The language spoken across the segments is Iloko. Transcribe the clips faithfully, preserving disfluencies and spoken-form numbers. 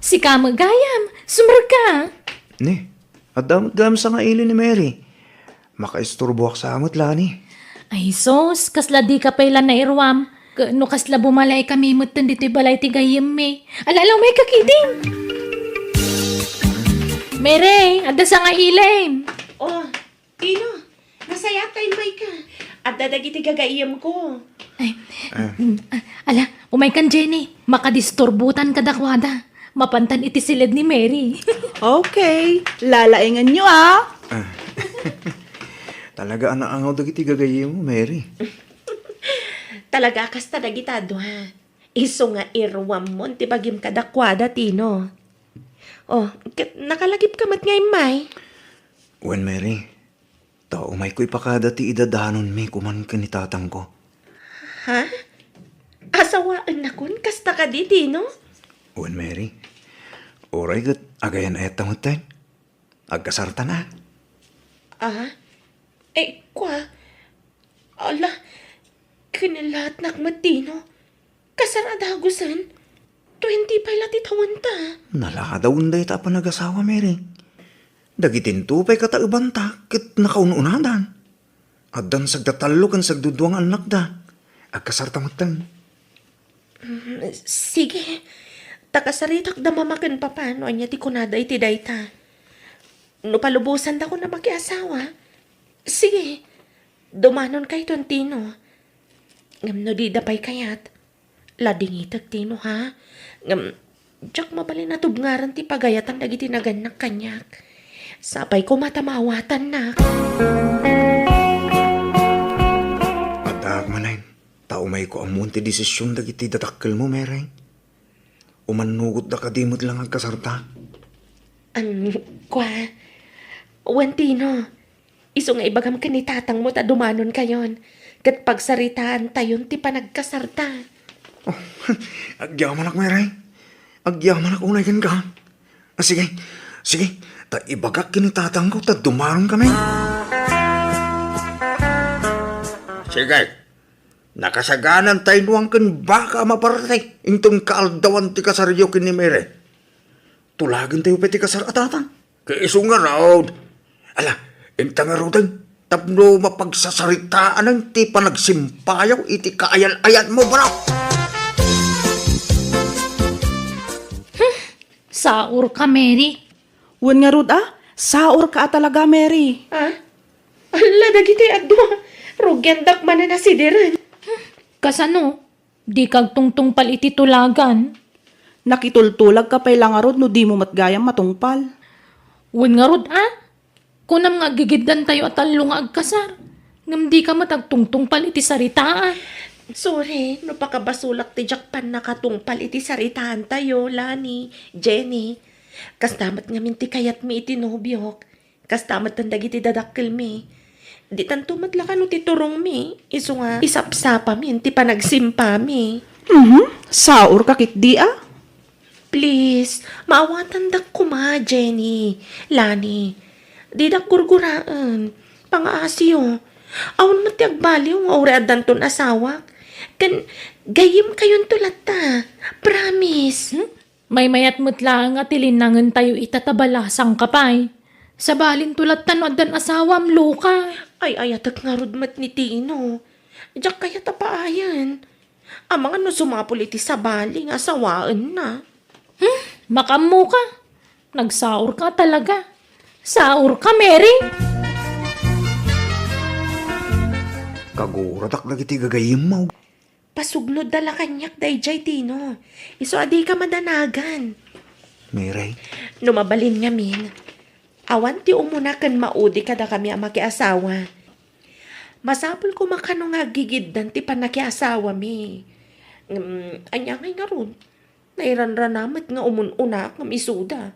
Sika met gayam, sumrekka. Ni, adda met gayam sangaili ni Mary. Makaisturboak sa met, Lani. Ay sus, kasla dika pay la nairuam. Ket no kasla bumalaykami metten ditoy balay ti gayyemmi. Ala, ala, umayka ketdin. Mary, adda sangailim. Oh, Tino, nasayaat ta immayka. Adda dagiti gagayyemko. Ay, mm, ah, ala, umaykan, Jenny. Makadisturbotan kadakuada. Mapantan iti siled ni Mary. Okay, lalainganyo, ah. Ah. Talaga a naangaw dagiti gagayyemmo, Mary. Talaga a kasta dagita a dua. Isu nga iruammon ti bagim kadakuada, Tino. Oh, ket nakalagipka met nga immay. Wen, Mary, ta umayko ipakada ti idadanonmi koman ken ni tatangko. Ha? Asawaennakon? Kasta kadi, Tino? Wen, Mary, uray ket agayan-ayatta metten. Agkasartan a. Ah? Eh, kua? Ala, kinalaatnak met, Tino. Kasar a dagusen? Twenty pay la ti tawenta. Naladawen dayta a panagasawa, Mary. Dagitinto pay kataebanta ket nakaun-unadan. Addan sagda tallo ken sagdudua nga annakda. Agkasarta metten. Mm, sige. Ta kasaritakda mamma ken papa no ania ti kunada iti dayta. No palubosandakon a makiasawa, sige, dumanonkayton, Tino. Ngem no dida pay kayat, ladingitek, Tino, ha? Ngem diak mabalin a tubngaran ti pagayatan dagiti nagannak kaniak. Sapay koma ta maawatannak. Addaak manen, ta umayko ammuen ti desision dagiti dadakkelmo, Mary. Umannugotda kadi met la nga agkasarta? Am, kua, wen, Tino, isu nga ibagam ken ni tatangmo ta dumanonkayon, ket pagsaritaantayon ti panagkasarta. Oh, agyamanak, Mary. Agyamanak unay kenka. Ah, sige, sige, ta ibagak ken ni tatangko ta dumanonkami. Sige, nakasaganantayno ken baka a maparte inton kaaldawan ti kasaryo ken ni Mary. Tulagentayo pay ti kasar a tatang. Ket isu ngarud. Ala, inta ngaruden, tapno mapagsasaritaanen ti panagsimpayo iti kaayal-ayatmo, bro. Saurka, Mary. Wen ngarud a, saurka a talaga, Mary. Ah? Alla, dagiti adu, rugiandak manen a sidiren. Kasano? Dika agtungtungpal iti tulagan? Nakitultulagka pay la ngarud no dimo met gayam matungpal. Wen ngarud a? Kunam nga aggigiddantayo a tallo nga agkasar, ngem dika met agtungtungpal iti saritaan. Sorry no pakabasolak ti diak pannakatungpal iti saritaantayo, Lani, Jenny. Kasta met ngamin ti kayatmi iti nobiok. Kasta metten dagiti dadakkelmi. Ditanto met la kano ti turongmi, isu nga isapsapami ti panagsimpami. Mhm, saurka ketdi a? Please, maawatandak koma, Jenny, Lani. Didak gurguraen. Pangaasiyo. Awan met ti agbaliw nga uray addanton asawak. Ken gayyemkayonto latta. Promise. Hmm? Maymayat met laeng a tilinnangentayo ita ta balasangka pay. Sabalinto latta no addan asawam, lokay. Ay-ayatek ngarud met ni Tino. Diak kayat a paayen. Amangan no sumapul iti sabali nga asawaenna. Hmm, makaammoka. Nagsaurka talaga. Saurka, Mary. Kaguratak dagiti gagayyemmo. Pasugnodda la kaniak daydiay, Tino. Isu a dika madanagan. Mary? No mabalin ngamin, awan ti umuna ken maudi kadakami a makiasawa. Masapul koma kano nga aggigiddan ti pannakiasawami. Ngem, ania ngay ngarud? Nairanrana met nga umun-unak ngem isuda.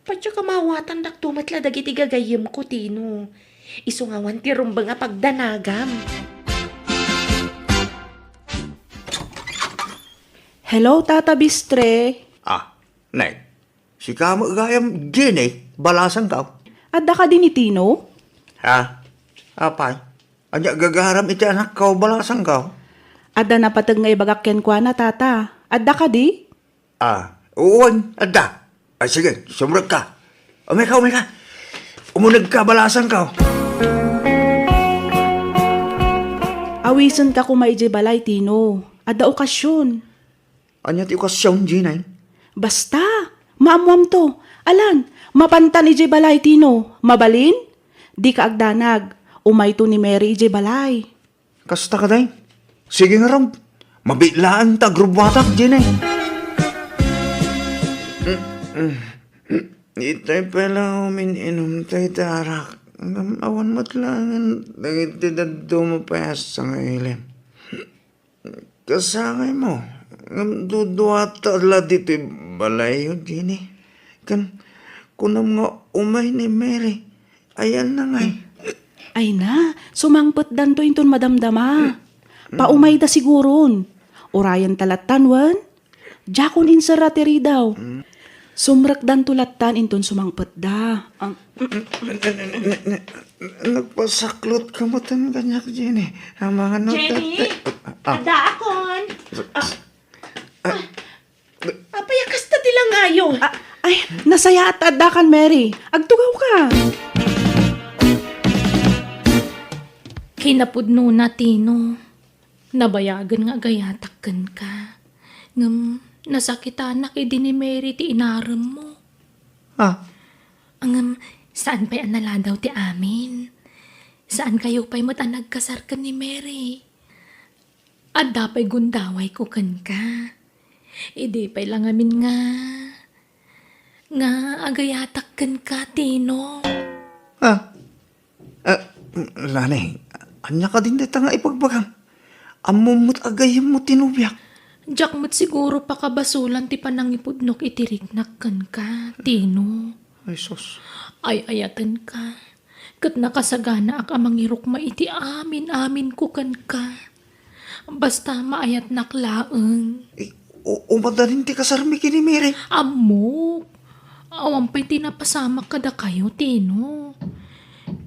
Padiak a maawatandakto met la dagiti gagayyemko, Tino. Isu nga awan ti rumbeng a pagdanagam. Hello, Tata Bistre. Ah, Ned. Sika met gayam, Jenny, balasangko. Adda kadi ni Tino? Ha? Apay? Ania gagaram iti anakko, balasangko? Adda napateg nga ibagak kenkuana, Tata. Adda kadi? Ah, Wen, adda. Ay, sige, sumrekka. Umayka, umayka. Umunegka, balasangko. Awisenka koma idiay balay, Tino. Adda okasion. Ania ti okasion, Jenny? Basta, maammoamto. Alan, mapantan idiay balay, Tino. Mabalin? Dika agdanag. Umayto ni Mary idiay balay. Kasta kadi? Sige ngarud. Mabiit laeng ta agrubbuatak, Jenny. Itay pay la umin-inum tay darak. Ngem awan met laengen dagiti dadduma pay a sangailem. Kasangaymo, ngem duduata la ditoy balayyo, Jenny. Ken kunam nga umay ni Mary. Ayanna ngay. Ay na, sumangpetdanto inton madamdama. Paumayda siguron. Urayenta lattan, wen? Diakon inserra ti ridaw. Sumrekdanto lattan inton sumangpetda. Ah, nagpasaklotka metten kaniak, Jenny. Amangan no Jenny, addaakon. Ah, apay a kasta ti langayo? Ah, ay, nasayaat ta addakan, Mary. Agtugawka. Kinapudnona, Tino. Nabayagen nga agayatak kenka. Ngem nasakitanak idi ni Mary ti inaremmo. Ah. Ngem saan pay a naladaw ti amin. Saankayo pay met a nagkasar ken ni Mary. Adda pay gundawayko kenka. Idi pay la ngamin nga, nga agayatak kenka, Tino. Ah. Ah, Lani, ania kadin dayta nga ibagbagam? Ammom met a gayyemmo ti nobiak. Diak met siguro pakabasolan ti panangipudnok iti riknak kenka, Tino. Ay, sus. Ay-ayatenka. Ket nakasaganaak a mangirukma iti amin-aminko kenka. Basta maayatnak laeng. Eh, u-, umadanin ti kasarmi ken ni Mary? Ammok. Awan pay ti napasamak kadakayo, Tino.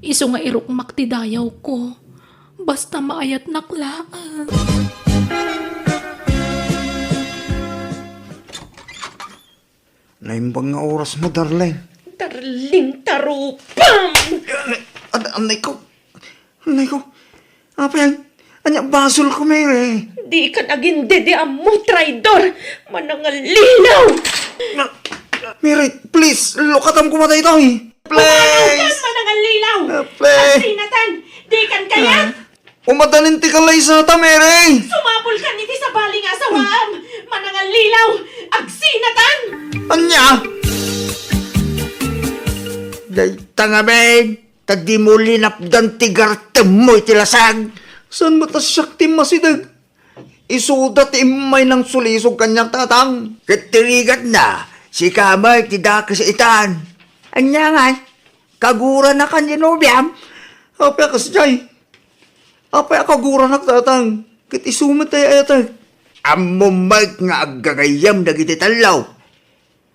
Isu nga irukmak ti dayawko. Basta maayatnak laeng. Naimbag nga orasmo, darling. Darling, tarupam! Ad-, anay ko. Anay ko. Apay, ania basolko, Mary? Dikan agindidi ammo, traidor! Manangallilaw! Na, Mary, please, lukatam koma daytoy. Please! Pumanaw ka, manangallilaw! Ah, please! Agsinatan! Dikan kayat! Ah. Umadanin ti kalaysata, Mary! Sumapulkan iti sabali nga asawaam! Manangallilaw! Agsinatan! Ania? Dayta ngamin, ta dimo linapdan ti gartemmo iti lasag. Saan met a siak ti masideg? Isuda ti immay nangsulisog kaniak, tatang. Ket ti rigatna, sika met ti dakes itan. Ania ngay? Kaguranakan ti nobiam? Apay a kasdiay? Apay a kaguranak, tatang? Ket isu met ti ay-ayatek. Ammom met nga aggagayyem dagiti tallo.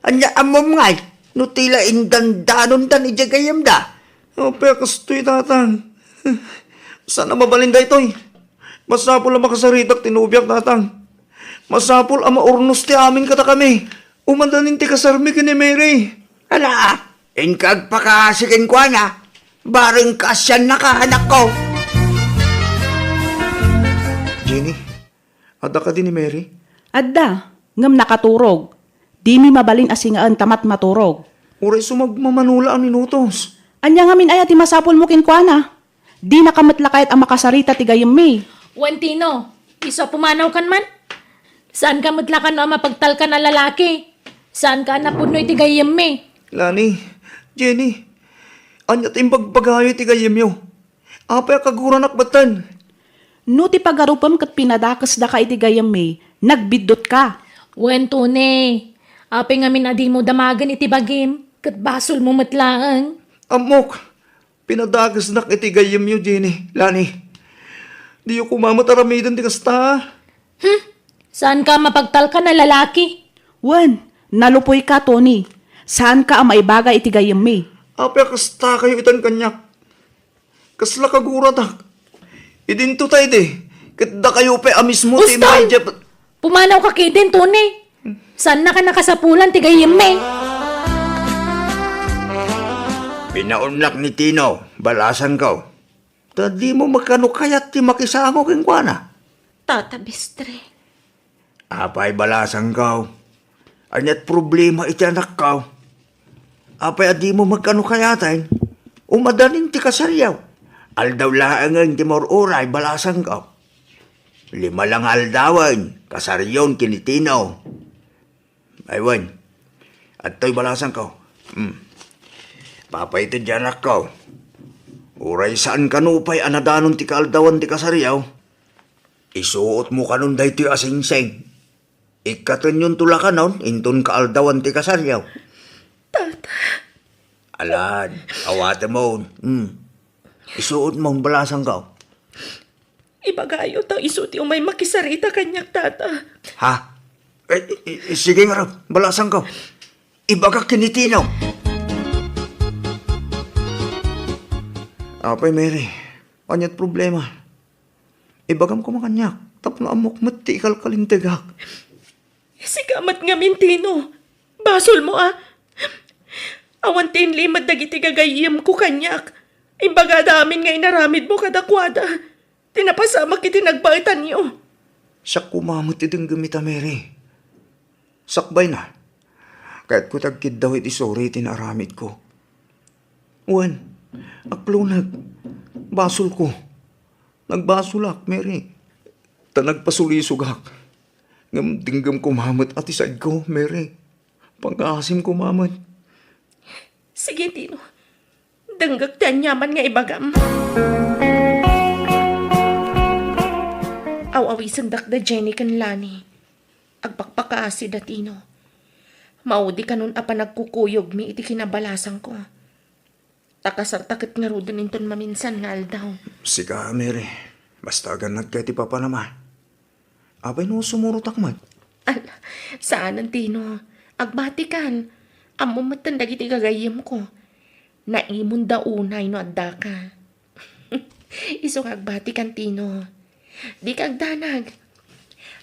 Ania ammom ngay no ti la indandanondan idiay gayyemda? Apay a kastoy, tatang? Saan a mabalin daytoy? Masapul a makasaritak ti nobiak, tatang. Masapul a maurnos ti amin kadakami. Umadanin ti kasarmi ken ni Mary. Ala, inka agpakaasi kenkuana. Bareng kaasiannaka, anakko. Jenny, adda kadi ni Mary? Adda, ngem nakaturog. Dimi mabalin a singaen ta matmaturog. Uray sumagmamano la a minutos. Ania ngamin aya ti masapulmo kenkuana? Dinaka met la kayat a makasarita ti gayyemmi. Wen, Tino, isu a pumanawkan man. Saanka met la kano a mapagtalkan a lalaki. Saanka a napudno iti gayyemmi. Lani, Jenny, ania ti imbagbagayo iti gayyemyo? Apay a kaguranak metten? No ti pagarupem ket pinadakesdaka iti gayyemmi, nagbiddutka. Wen, Tony, apay ngamin a dimo damagen iti bagim, ket basolmo met laeng. Ammok, pinadakesnak iti gayyemyo, Jenny, Lani. Diyo koma met aramiden ti kasta. Hmm? Saanka a mapagtalkan a lalaki? Wen, nalupoyka, Tony. Saanka a maibaga iti gayyemmi. Apay a kastakayo itan kaniak? Kasla kaguratak. Idinto ta idi, ket dakayo pay a mismo ti Uston! Immay diay pa- Pumanawka ketdin, Tony. Saannak a nakasapulan ti gayyemmi. Pinaunnak ni Tino, balasangko. Ta dimo met kano kayat ti makisango kenkuana. Tata Bistre. Apay, balasangko? Ania't problema iti anakko? Apay a dimo met kano kayaten? Umadanin ti kasaryo. Aldaw laengen ti maur-uray, balasangko. Lima la nga aldawen, kasaryon ken ni Tino. Ay wen, adtoy balasangko. Hmm. Papaited ti anakko. Uray saan kano pay a nadanon ti kaaldawan ti kasaryo, isuotmo kanon daytoy a singsing. Ikkatenyonto la kanon inton kaaldawan ti kasaryo. Tata. Alan, awatemon. Hmm. Isuotmon, balasangko. Ibagayo ta isu ti umay makisarita kaniak, Tata. Ha? Eh, eh, eh, sige ngarud, balasangko. Ibagak ken ni Tino. Apay, Mary, ania't problema? Ibagam koma kaniak, tapno ammok met ti ikalkalintegak. Sika met ngamin, Tino. Basolmo a. Awan ti inlimed dagiti gagayyemko kaniak. Imbagada amin nga inaramidmo kadakuada. Ti napasamak iti nagbaetanyo. Siak koma met ti denggem ita, Mary. Sakbayna, kayatko ti agkiddaw iti suri iti naaramidko. Wen, akloneg, basolko. Nagbasolak, Mary. Ta nagpasulisogak. Ngem denggem koma met a ti saidko, Mary. Pangngaasim koma met. Sige, Tino. Denggek ti aniaman nga ibagam. Aw-awisendak da Jenny ken Lani. Agpakpakaasi da Tino. Maudi kanon a panagkukuyogmi iti kinabalasangko. Ta kasarta ket ngaruden inton maminsan nga aldaw. Sika, Mary, basta agannadka iti papanam a. Apay no sumurotak met? Ala, saanen, Tino. Agbatikan. Ammom metten dagiti gagayyemko. Naimonda unay no addaka. Isu nga agbatikan, Tino. Dika agdanag.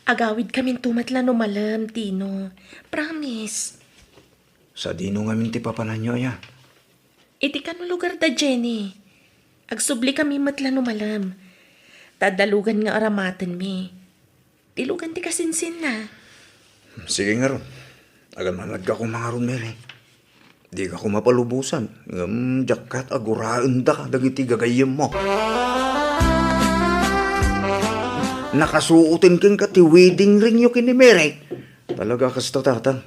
Agawidkaminto met la no malem, Tino. Promise. Sadino ngamin ti papananyo, aya? Iti kano lugar da Jenny. Agsublikami met la no malem. Ta adda lugan nga aramatenmi. Ti lugan ti kasinsinna. Sige ngarud. Agannadka koma ngarud, Mary. Dika koma palubosan. Ngem diak kayat a guraendaka dagiti gagayyemmo. Nakasuoten kenka ti wedding ringyo ken ni Mary. Talaga kasta, Tatang.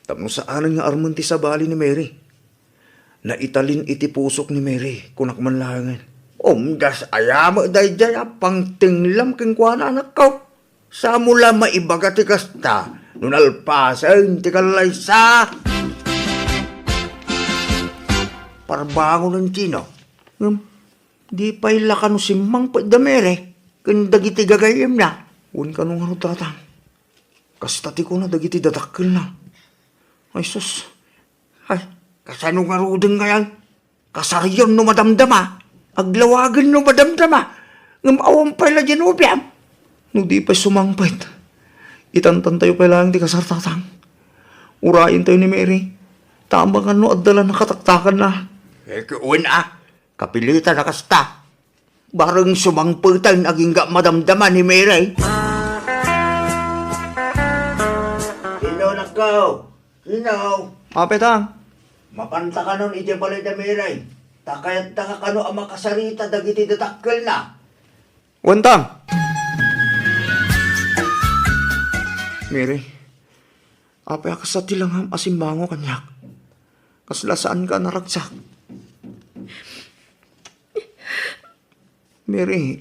Tapno saanen nga armen ti sabali ni Mary. Naitalin iti pusok ni Mary, kunak man laengen. Umdas aya met daydiay a pangtenglam kenkuana, anakko. Saanmo la maibaga ti kasta no nalpasen ti kallaysa. Parbangonen, Tino. Ngem, di pay la kano simmangpet da Mary ken dagiti gagayyemna. Wen kano ngarud, Tatang. Kasta ti kuna dagiti dadakkelna. Ay, sus. Ay, kasano ngaruden ngay? Kasaryon no madamdama, aglawagen no madamdama, ngem awan pay la diay no biag. No di pay sumangpet, itantantayo pay laeng ti kasar, Tatang. Urayentayo ni Mary, ta amangan no adda la nakataktakanna. Eh, wen a, kapilitan a kasta. Bareng sumangpeten agingga madamdama ni Mary. Sino, nakkaw? Sino? Apay, Tang. Mapanta kanon idiay balay da Mary. Ta kayatta kano a makasarita dagiti dadakkelna. Wen, Tang. Mary, apay a kasta ti langam a simbango kaniak? Kasla saanka a naragsak? Mary,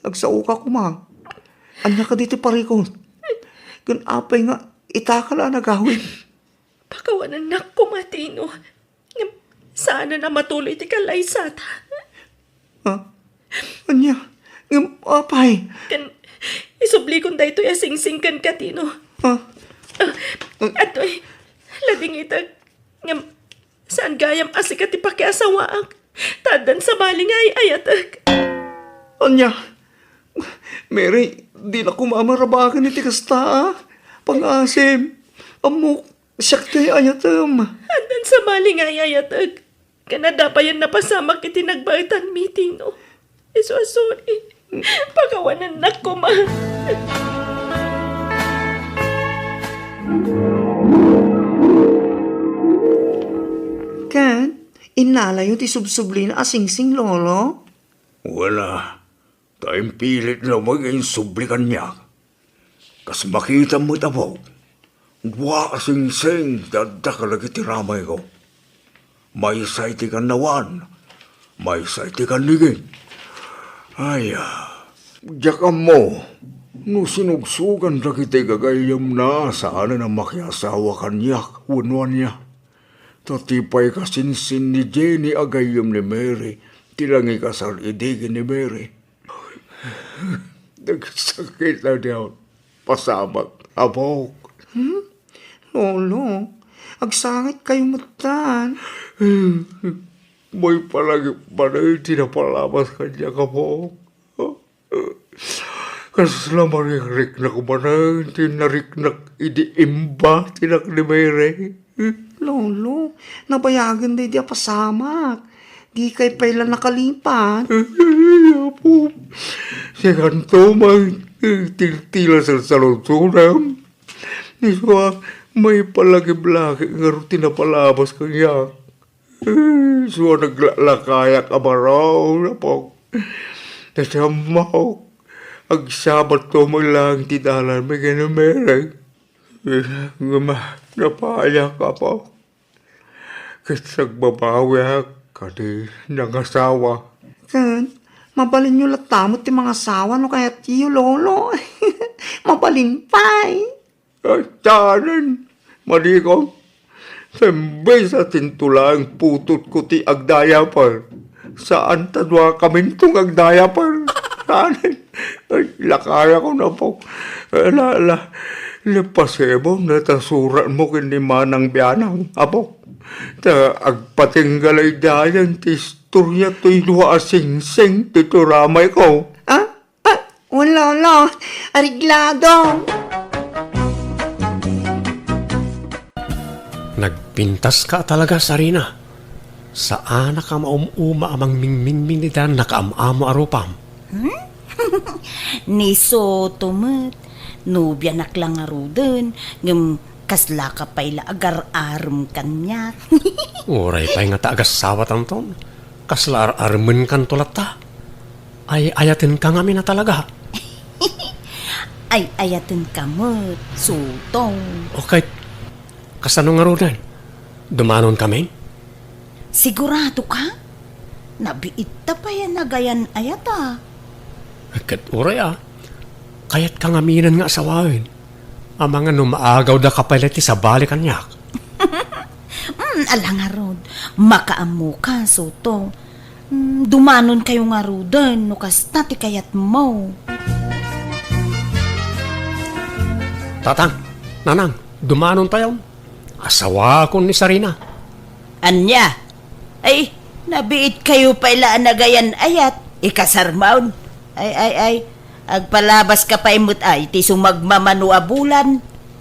agsaoka koma. Ania kadi ti parikut? Ken apay nga itaka la a nagawid? Pakawanennak koma, Tino. Ngem saanen a matuloy ti kallaysata. Ha? Ania? Ngem apay? Ken isublikon daytoy a singsing kenka, Tino. Ha? Ah, adtoy, ladingitek. Ngem saan gayam a sika ti pakiasawaak. Ta addan sabali nga ay-ayatek. Ania? Mary, dina koma marabaken iti kasta, a? Pangngaasim. Ammok, siak ti ayatem. Addan sabali nga ay-ayatek. Ken adda payen napasamak iti nagbaetanmi, Tino. Isu a sorry. Pakawanennak koma. Ken, innalayo ti subsublina a singsing, Lolo? Wen a, ta impilit laeng nga insubli kaniak. Kas makitam met, Apo, dua a singsing ti adda kadagiti ramayko. Maysa iti kannawan, maysa iti kannigin. Ay, ah, diak ammo no sinugsugan dagiti gagayyemna saanen a makiasawa kaniak wenno ania. Ta ti pay kasinsin ni Jenny a gayyem ni Mary ti nangikasar idi ken ni Mary. Nagsakit a diak pasamak, Apok. Hmm? Lolo, agsangitkayo metten. Maipalangipan ti napalabas kaniak, Apok. Kasla marikriknak manen ti nariknak idi imbatinnak ni Mary. Lolo, nabayagen daydi a pasamak. Dikay pay la nakalipat. Ay, Apo, sikanto man, tiltila sa salunsonem. Isu a, maipalangiplangit ngarud ti napalabas kaniak. Isu a naglakayak a baro, Apok. Ta siak ammo, agsabatto man laeng ti dalanmi ken ni Mary. Ngem napayak, Apok. Ket agbabawiak kadi nangasawa. Ket mabalinyo latta met ti mangasawa no kayatyo, Lolo. Mabalin pay. Ay, saanen, madikon. Imbes a tinto laeng putotko ti agdiaper, saan ta duakaminto nga agdiaper. Saanen. Ay, lakayakon, Apok. Ala, ala. Lepasibon ta suratmo ken ni Manang Bianang, Apok. Ta agpatingga laydayan ti istorya toy dua a singsing ti turamayko. Ah? Ah, wen, Lolo. Areglado. Nagpintaska talaga, Sarina. Saanak a maum-uma a mangmingmingming ita nakaam-amo a rupam. Hmm? Ni Soto met, nobianak la ngaruden, ngem kaslaka pay la agar-arem kaniak. Uray pay nga ta agassawatanton, kasla ar-aremenkanto latta. Ay-ayatenka ngamin a talaga. Ay-ayatenka met, Soto. O ket, kasano ngaruden? Dumanonkamin? Siguradoka? Nabiitta pay a nagayan-ayata. Ket uray a, kayatka ngaminen nga asawaen. Amangan no maagawdaka pay la iti sabali kaniak. Mm, ala ngarud, makaammoka, Soto. Mm, dumanonkayo ngaruden no kasta ti kayatmo. Tatang, Nanang, dumanontayon. Asawakon ni Sarina. Ania? Ay, nabiitkayo pay la a nagayan-ayat. Ikasarmon. Ay, ay, ay. Agpalabaska pay met ay ti sumagmamano a bulan.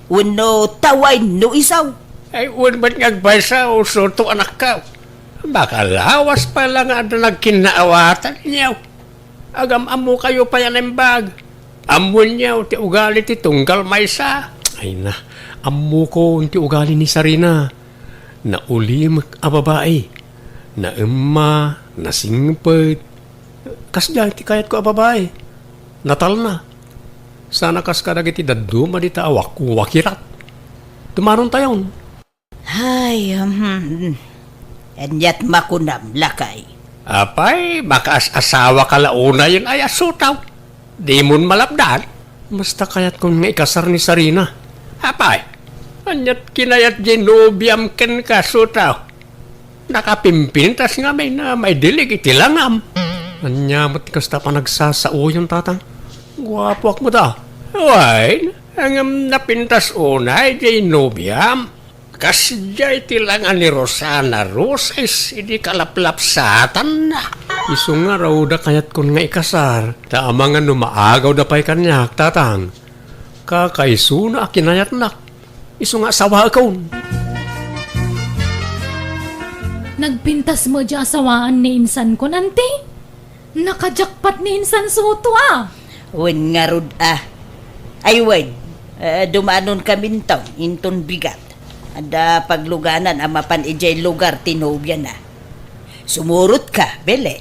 Wenno tawayen no isaw. Ay, wen met nga agpaysa, Soto anakko. Makalawas pay la nga adda nagkinnaawatanyo. Agam-ammokayo pay a naimbag. Ammoenyo ti ugali ti tunggal maysa. Ay na, ammokon ti ugali ni Sarina. Naulimek a babai. Naemma, nasingpet. Kasdiay ti kayatko a babai. Natalna. Sana kas kadagiti dadduma dita a wak-, wakirat. Dumanontayon. Ay, hmm. Aniat makunam, lakay? Apay, makaas-asawaka la unayen ay a Soto. Dimon malapdan? Basta kayatkon nga ikasar ni Sarina. Apay, aniat kinayat diay nobiam kenka, Soto? Nakapimpintas ngamin a maidilig iti langam. Ania met kasta panagsasaoyon, Tatang? Guapoak met a. Wen, ngem napintas unay diay nobiam. Kasdiay ti langa ni Rosana Roses idi kalaplapsatanna. Isu ngarud a kayatkon nga ikasar, ta amangan no maagawda pay kaniak, Tatang. Kakaisuna a kinayatnak. Isu nga asawaekon. Nagpintas met diay asawaan ni insankon, anti? Nakajakpat ni Insan Soto, a. Wen ngarud, a. Ay, wen. Eh, dumanon kaminto inton bigat. Adda pagluganan a mapan idiay lugar ti nobiana. Sumurotka, Bele.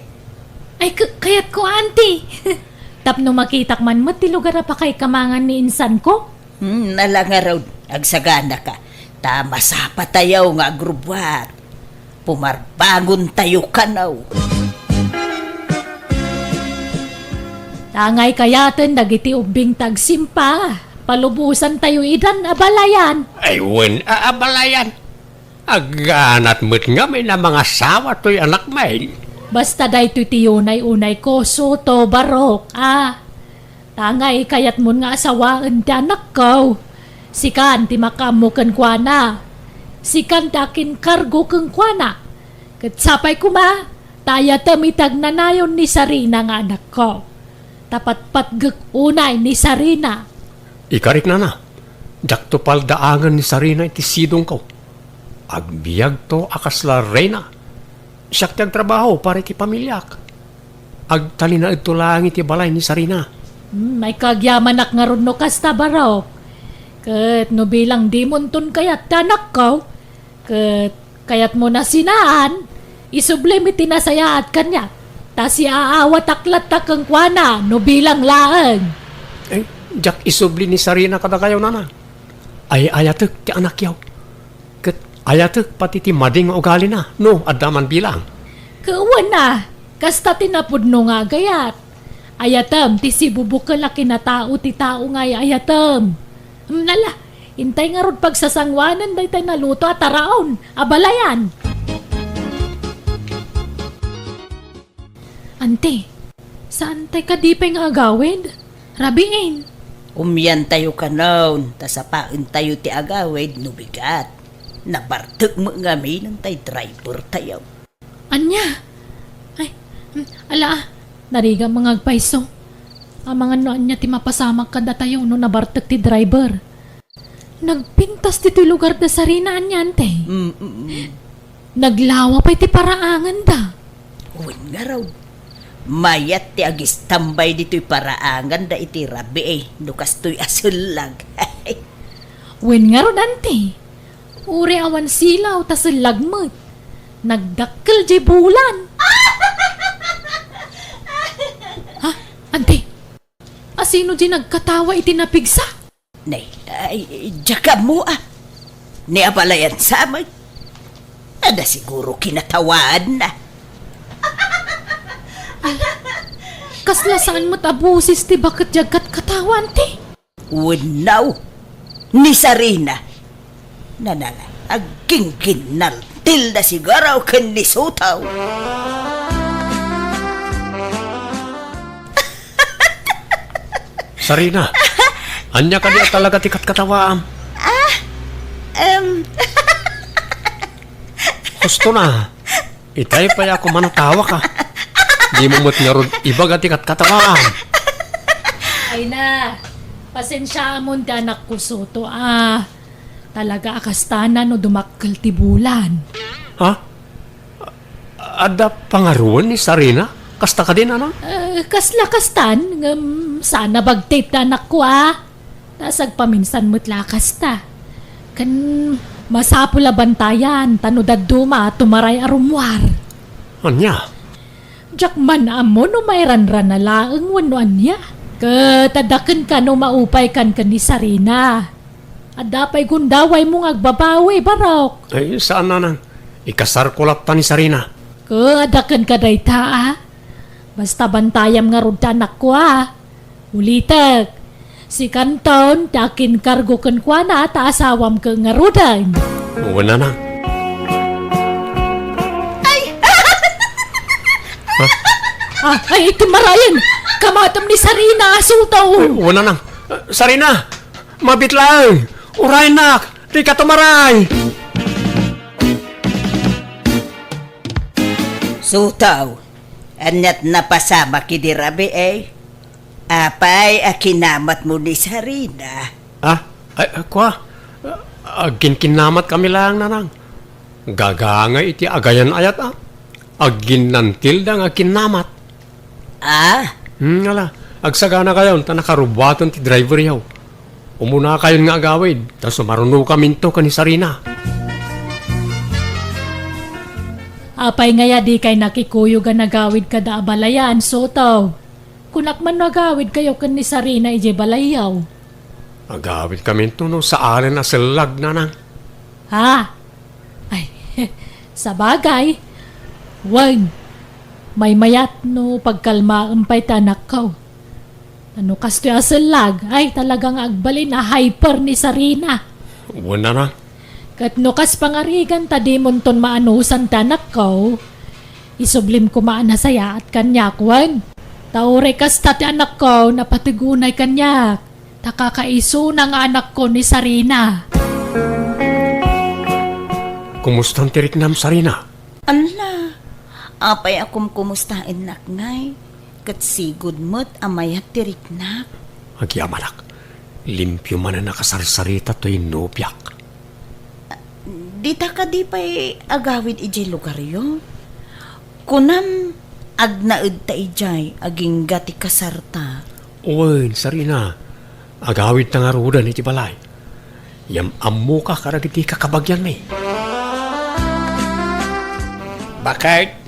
Ay, k-, kayatko, anti. Tapno makitak man met ti lugar a pakaikamangan ni insanko. Hmm, ala ngarud, agsaganaka. Ta masapatayo nga agrubbuat. Pumarbangontayo kano. Tangay kayaten dagiti ubbing ti agsimpa, palubosantayo idan abalayan. Ay, wen, a-, abalayan. Agganat met ngamin a mangasawa toy anakmin. Basta daytoy ti unay-unayko, Soto, Barok, a. Tangay kayatmon nga asawaen ti anakko. Sikan ti makaammo kenkuana. Sikan ti akinkargo kenkuana. Ket sapay koma, ta ayatem iti agnanayon ni Sarina nga anakko. Ta patpatgek unay ni Sarina. Ikarik, nana, diakto paldaangen ni Sarina iti sidongko. Agbiagto a kasla reyna. Siak ti agtrabaho para iti pamiliak. Agtalinaedto laeng iti balay ni Sarina. Hmm, ay kagyamanak ngarud no kasta, Barok. Ket no bilang dimonton kayat ti anakko, ket kayatmo nasinaan, isublim iti nasayaat kaniak. Ta siaawatak latta kenkuana no bilang laeng. Eh, diak isubli ni Sarina kadakayo, nana. Ay-ayatek ti anakyo. Ket ayatek pati ti madi nga ugalina, no adda man bilang. Ket wen a, kasta ti napudno nga agayat. Ayatem ti sibubukel a kinatao ti tao nga ay-ayatem. Nala, intay ngarud pagsasangoanen daytay naluto a taraon, abalayan. Anti, saantay kadi pay nga agawid? Rabiin. Umiantayo kanon, ta sapaentayo ti agawid no bigat. Nabartek met ngamin tay drivertayo. Ania? Ay, mm, ala, narigat nga agpayso. Amangan no ania ti mapasamak kadatayo no nabartek ti driver. Nagpintas ditoy lugar da Sarina, ania, anti? Mm, mm, mm. Naglawa pay ti paraanganda. Wen ngarud, mayat ti agistambay ditoy paraanganda iti rabii, no kastoy a sellag. Wen ngarud, anti? Uray awan silaw ta sellag met. Nagdakkel diay bulan. Ha? Anti? Asino diay nagkatawa iti napigsa? Nay, ay, diak ammo, a. Ni abalayan sa met. Adda siguro kinatawaanna. Ay, kasla saan met a boses ti baket diay agkatkatawa, anti? Wenno, ni Sarina. Nanala, agkingkinnaltilda siguro ken ni Soto. Sarina, ania kadi a talaga ti katkatawaam? Ah, em. Husto na. Itay pay a kumanatawaka. Dimo met ngarud ibaga ti katkatawaam. Ay na, pasensiaamon ti anakko, Soto, a. Talaga a kastana no dumakkel ti bulan. Ha? Adda pangaruen ni Sarina? Kasta kadi, nanang? Eh, kasla kastan, ngem saan a bagtit ti anakko, a. Ta sagpaminsan met la kasta. Ken masapul a bantayan, ta no dadduma, tumaray a rummuar. Ania? Diak man ammo no mairanrana laeng wenno ania. Ket adda kenka no maupaykan ken ni Sarina. Adda pay gundawaymo nga agbabawi, Barok. Ay, saan, nanang. Ikasarko latta ni Sarina. Ket adda kenka dayta, a. Basta bantayam ngarud ti anakko, a. Ulitek, sikanton ti akinkargo kenkuana ta asawam ket ngaruden. Wen, nanang. Ay! Ha? Ah, ay, iti marayen! Kamatem ni Sarina, Soto! Ay, wen, nanang. Sarina! Mabit laeng! Uraynak! Dika tumaray! Soto, aniat napasamak idi rabii? Apay a kinamatmo ni Sarina? Ah, ay, ah, kua? Ah, Agkinkinnamat kami laeng, Nanang. Gagangay iti agayan-ayat, a. Agginnantilda nga agkinnamat. Ah? Hmm, ala, agsaganakayon ta nakarubuaten ti driveryo. Umunakayon nga agawid, ta sumarunokaminto ken ni Sarina. Apay ngay a dikay nakikuyog a nagawid kada a balayan, Soto? Kunak man no agawidkayo ken ni Sarina idiay balayyo. Agawidkaminto no saanen a sellag, Nanang. Ha? Ay, sabagay. Wen, maymayat no pagkalmaem pay ti anakko. Ta no kastoy a sellag, ay, talaga nga agbalin a hyper ni Sarina. Wen, Nanang. Ket no kas pangarigan ta dimonton maanusan ti anakko, isublim koma a nasayaat kaniak, wen. Ta uray kasta ti anakko, napateg unay kaniak. Ta kakaisuna nga anakko ni Sarina. Kumustan ti riknam, Sarina? Alla, apay a kumkumustaennak ngay? Ket sigud met a mayat ti riknak. Agyamanak, limpio manen a kasarsarita toy nobiak. Dita kadi pay agawid idiay lugaryo? Kunam, agnaedta idiay agingga ti kasarta. Wen, Sarina, agawidta ngaruden iti balay. Yam-ammoka kadagiti kakabagianmi. Baket,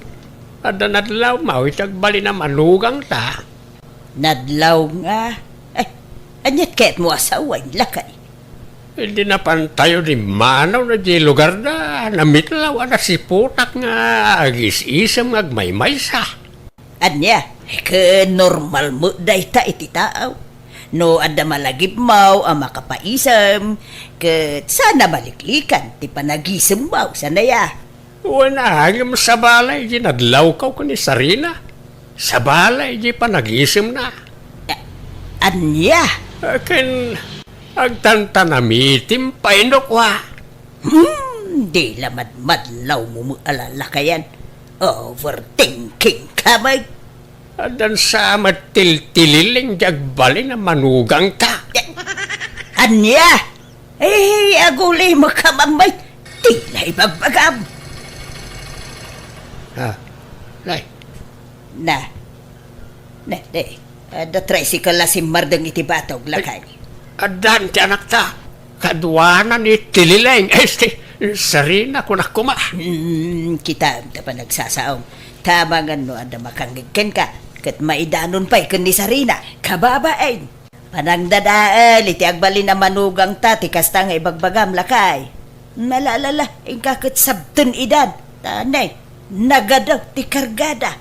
adda nadlawmo iti agbalin a manugangta? Nadlaw nga. Eh, aniat kayatmo a sawen, lakay? Idi napantayo dimmanaw na di lugarda, namitlaw a nasiputak nga agis-isem nga agmaymaysa. Ania, ket normal met dayta iti tao. No adda malagipmaw a makapaisem, ket saan a maliklikan ti panagisemmaw, saan aya? Wen, ngem sabali idi nadlawko ken ni Sarina. Sabali idi panagisemna. A-, ania? Ken agtantanamitim pay no kua. Hmm, di la madmadlawmo met a lalakayan. Overthinking ka met. Addan sa met tiltililing di agbalin a manugangta. Ania? Eh, agulimekka, Mammay. Di la ibagbagam. Ah, nay. Na. Na, na. Adda tricycle a simmardeng iti batog, lakay. Addan ti anakta. Kaduana ni Tilileng. Este, Sarina, kunak koma. Hmm, kitaem ta panagsasaom. Tama nga no adda makangngeg kenka, ket maidanon pay ken ni Sarina. Kababain. Panangdadael iti agbalin a manugangta ti kasta nga ibagbagam, lakay. Nalalala, inka ket sabten idan. Tanay, nagadaw ti kargada.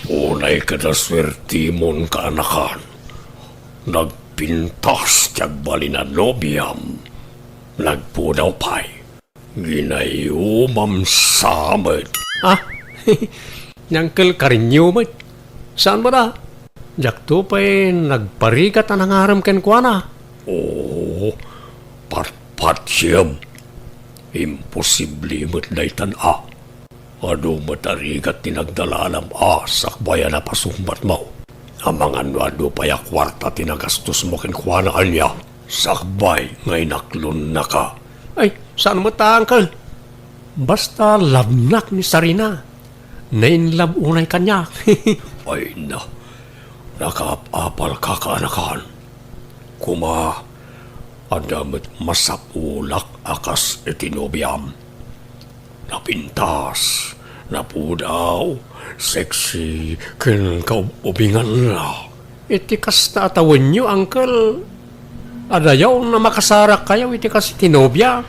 Unay ket a suertimon, kaanakan. Nagpintas ti agbalin a nobiam. Nagpudaw pay. Ginayumam sa met. Ah, ni Uncle Karinyo met. Saan met a? Diakto pay nagparigat a nangarem kenkuana. Oo, patpatiem. Imposible met daytan a. Adu met a rigat ti nagdalalam a sakbay a napasungbatmo. Amangan no adu pay a kuarta ti nagastosmo kenkuana, ania? Sakbay nga inaklonnaka. Ay, saan met a, Uncle. Basta labnak ni Sarina. Nainlab unay kaniak. Ay na, nakaap-apalka, kaanakan. Koma, adda met masapulak a kas iti nobiam. Napintas, napudaw, sexy, ken kaub-ubingan la. Iti kasta a tawenyo, Uncle, adayaw a makasarakkayo iti kas iti nobia.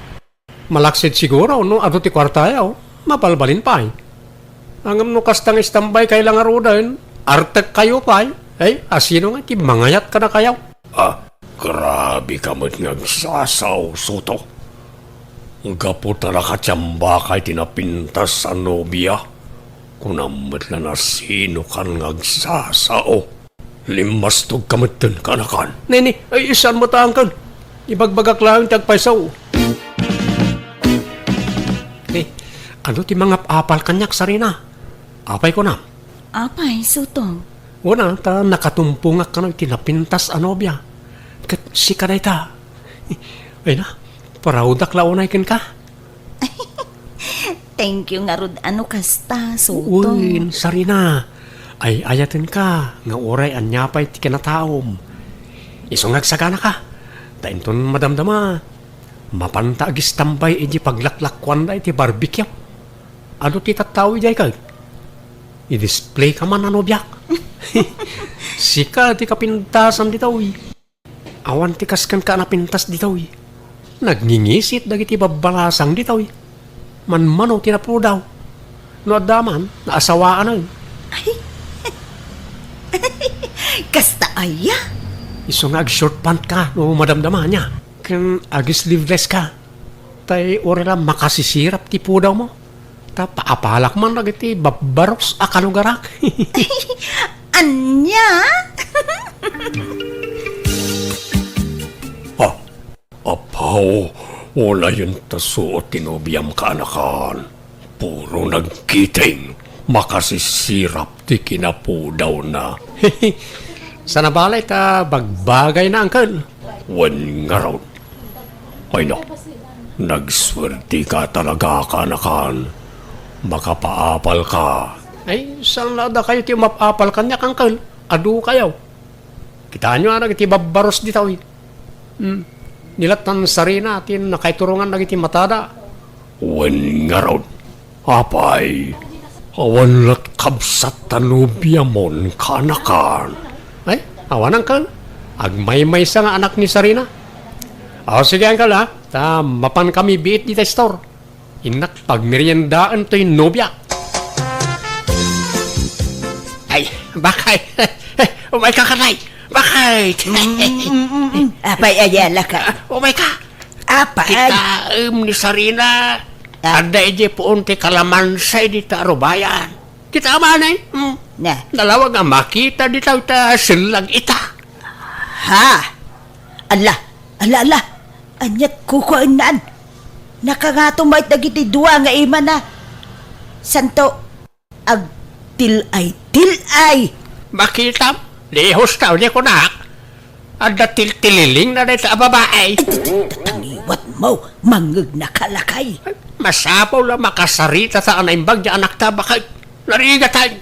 Malaksid siguro no adu ti kuartayo, mabalbalin pay. Ngem no kasta nga istambaykay la ngaruden, artekkayo pay. Ay, asino nga ti mangayat kadakayo? Ah, grabe ka met nga agsasao, Soto. Gapu ta nakatiambakay ti napintas a nobia, kunam met la no asino kan nga agsasao. Limmastog ka metten, kaanakan. Nini, ay, saan met a, Uncle. Ibagbagak laeng ti agpayso. Eh, adu ti mangap-apal kaniak, Sarina? Apay kunam? Apay, Soto? Wen a, ta nakatumpongak kano iti napintas a nobia. Ket sika dayta, Ay na, proud-ak la unay kenka. Thank you ngarud a no kasta, Soto. Uy, Sarina. Ay, ayatenka nga uray ania pay ti kinataom. Isu nga agsaganaka. Ta inton madamdama, mapanta agistambay idi paglaklakkuanda iti barbecue. Adu ti tattao idiay ket i-display ka man a nobiak. Sika ti kapintasan ditoy. Awan ti kas kenka a napintas ditoy. Nagngingisit dagiti babbalasang ditoy. Manmano ti napudaw. No adda man, naasawaanen. Ay. Kasta aya? Isu nga ag-short pant ka no madamdama ania. Ken ag-sleeveless ka. Tay uray la makasisirap ti pudawmo. Ta paapalak man dagiti babbarus a kalugarak. Ania? Ah, apaw, unayen ta suot ti nobiam, kaanakan. Puro nagkiting, makasisirap ti kinapudawna. Sana balay ta bagbagayna, uncle. Wen ngarud. Ay na, nagsuertika talaga, kaanakan. Makapaapal ka. Ay, saan la dakayo ti umap-apal kaniak, uncle? Adu kayo. Kitaenyo a dagiti babbarus ditoy. Hmm. Ni lattan Sarina ti nakaiturongan dagiti matada. Wen ngarud. Apay, awan lat kabsat ta nobiamon, kaanakan. Ay, awan, uncle. Agmaymaysa nga anak ni Sarina. O, sige, uncle, ha? Ta mapankami biit dita store. Innak pagmeriendaen toy nobia. Ay, bakay. Umayka, katay. Bakay. Mm, mm, mm, mm. Apay, ayala ka. Umayka. Apay. Kitaem ni Sarina. Ah. Adda idiay puon ti kalamansa dita arubayan. Kitaem, anay? Hmm. Na. Nalawag a makita dita ta sellag ita. Ha? Ala, ala, ala. Aniat kukuennan? Nakangato met dagiti dua nga imana. Santo, agtil-ay-til-ay. Makitam? Dihos ta, uni kunak. Adda tiltililingna dayta a babai. Ay, tatangiwat mo, mangngegna ka, lakay. Masapul a makasarita ta a naimbag ti anakta, baket. Narigatan.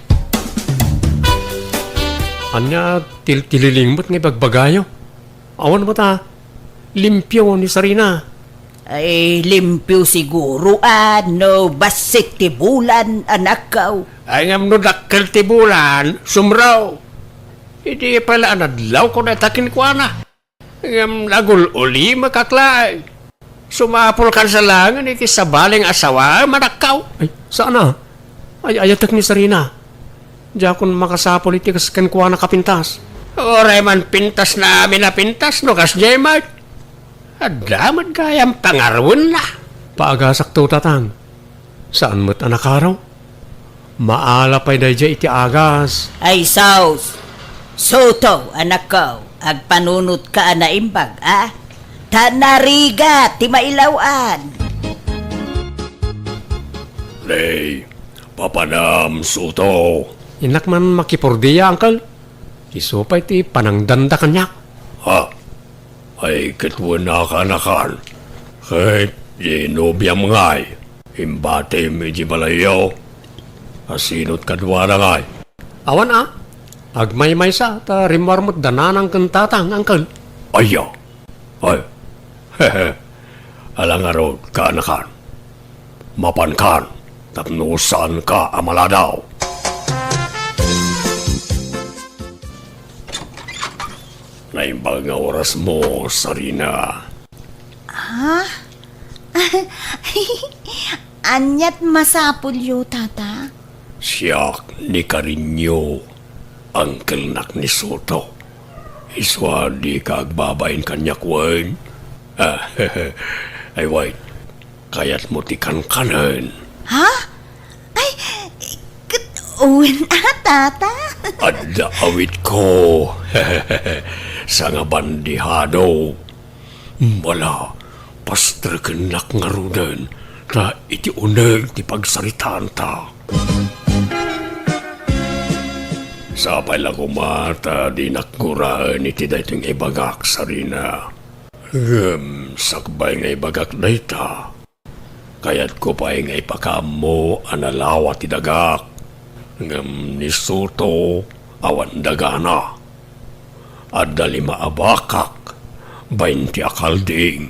Ania tiltililing met nga ibagbagayo? Awan met a limpio ni Sarina. Ay, limpio siguro, a, no bassit ti bulan, anakko. Ay, ngem no dakkel ti bulan, sumro. Idi pay la a nadlawko dayta kenkuana. Ngem nagul-ulimek laeng. Sumapulkan sa laengen iti sabali nga asawaem, anakko. Ay, saan a? Ay, ayatek ni Sarina. Diakon makasapul iti kas kenkuana kapintas. Uray man pintasna amin a pintas no kasdiay met. Adda met gayam pangaruenna. Paagasakto, tatang. Saan met a nakaro? Maala pay daydiay iti agas. Ay, sus! Soto, anakko, agpanunotka a naimbag, a? Ta narigat ti mailaw-an. Nay, papanam, Soto. Innak man makipordia, uncle. Isu pay ti panangdanda kaniak. Ha? Ay, ket wen a kaanakan. Ket di nobiam ngay, imbatim iti balayyo. Asino ti kaduana ngay? Awan a. Agmaymaysa ta rimmuar met da nanang ken tatang, uncle. Aya. Ay. Ala ngarud, kaanakan. Mapankan tapno saanka a maladaw. Naimbag nga orasmo, Sarina. Ha? Aniat masapulyo, tata? Siak ni Karinyo, angkelnak ni Soto. Isu a dika agbabain kaniak wen? Ay, wen, kayatmo ti kankanen? Ha? Ay, ket wen a, tata? Adda awitko. Sangabandihado. Mala, pastrekennak ngaruden, ta iti uneg ti pagsaritaanta. Sapay la koma ta dinak guraen iti daytoy nga ibagak, Sarina. Ngem sakbay nga ibagak dayta, kayatko pay nga ipakaammo a nalawa ti dagak. Ngem ni Soto, awan dagana. Adda lima a bakak, baynte a kalding,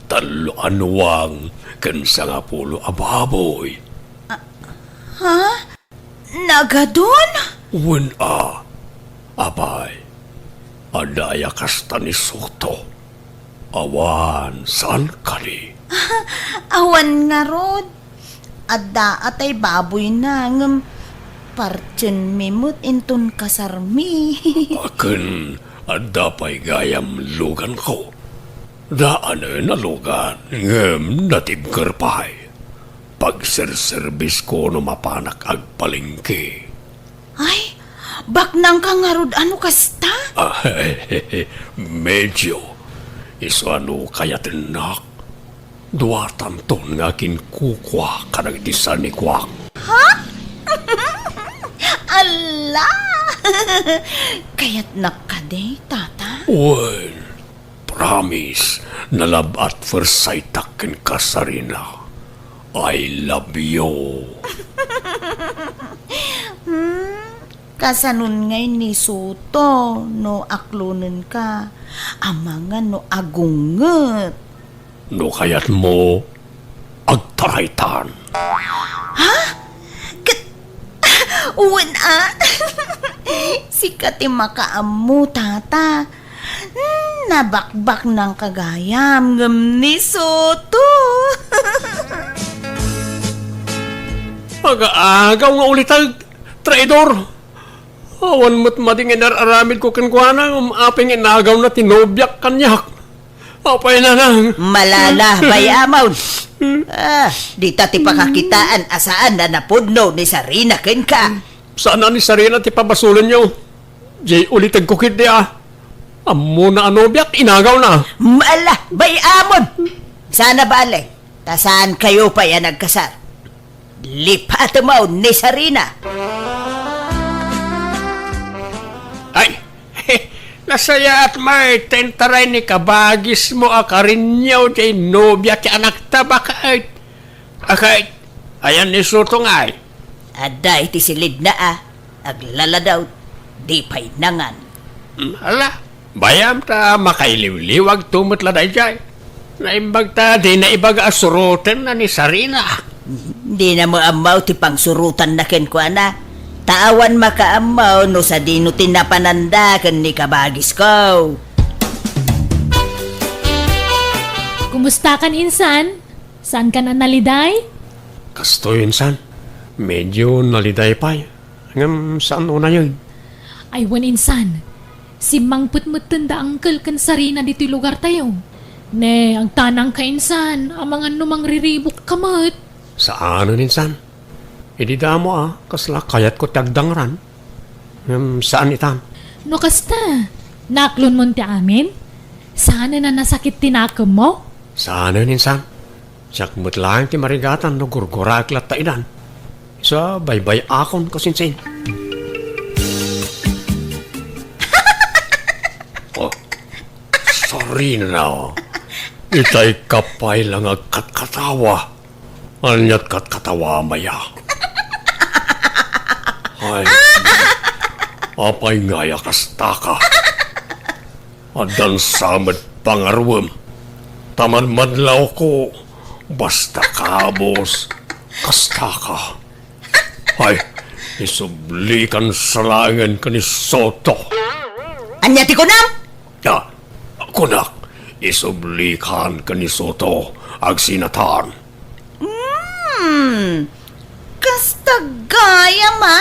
tallo a nuang, ken sangapulo a baboy. Ha? Nagadun? Wen a. Apay, adda aya kasta ni Soto? Awan, saan kadi? Awan ngarud. Adda a tay baboyna, ngem partienmi met inton kasarmi. Akin, adda pay gayam luganko. Daanen a lugan, ngem natibker pay. Pagserserbisko no mapanak agpalengke. Ay, baknangka ngarud a no kasta? Ah, medyo. Isu a no kayatennak, duatanton nga kinkukua kadagiti sanikuak. Ha? Alla! Kayatnak kadi, Tata? Wen, promise, na love at first sight-ak kenka, Sarina. I love you. Hmm? Kasanon ngay ni Soto no aklonenka, amangan no agunget? No kayatmo, agtaraytan. Ha? Ket, wen a? Sika ti makaammo, Tata. Hmm, nabakbaknangka gayam, ngem ni Soto. Aga-agaw nga uliteg, traidor! Awan met madi nga inar-aramidko kenkuana, ngem apay nga inagawna ti nobiak kaniak? Apay, nanang? Malala, bay-amon. Ah, dita ti pakakitaan a saan a napudno ni Sarina kenka. Saan a ni Sarina ti pabasolenyo. Jay ulitegko ketdi a. Ammona a nobiak, inagawna. Mala, bay-amon. Sana bale, ta saankayo pay a nagkasar. Lipatemon ni Sarina. Ay, nasayaat met ta intaray ni kabagismo a Karinyo ti nobia ti anakta, baket. Aket, ayan ni Soto ngay? Adda iti silidna a, aglaladaw, di pay nangan. Hmm, ala, bayam ta makailiwliwagto met la daydiay. Naimbag ta dina ibaga a surotenna ni Sarina. Dina met ammo ti pangsurotanna kenkuana. Ta awan makaammo no sadino ti napananda ken ni kabagisko. Kumustakan, insan? Saankan a naliday? Kastoy, insan. Medyo naliday pay. Ngem saan unay. Ay, wen, insan. Simmangpet metten da Angkel ken Sarina ditoy lugartayo. Ne, agtanangka, insan, amangan no mangriribukka met. Saanen, insan. Idi damo a, kasla kayatko ti agdangran. Ngem saan itan. No kasta, naaklonmon ti amin? Saanen a nasakit ti nakemmo? Saanen, insan. Siak met laeng ti marigatan no gurguraek latta idan. Sa baybay-akon kasinsin. Oh, Sarina. Itay ka pay la nga agkatkatawa. Ania't katkatawa, maya? Ay, apay ngay a kastaka? Addan sa met pangaruem. Ta madmadlawko, basta kabus, kastaka. Ay, isublikan sa laengen ken ni Soto. Ania ti kunam? Ah, kunak, isublikan ken ni Soto, agsinatan. Hmm, kasta gayam, a?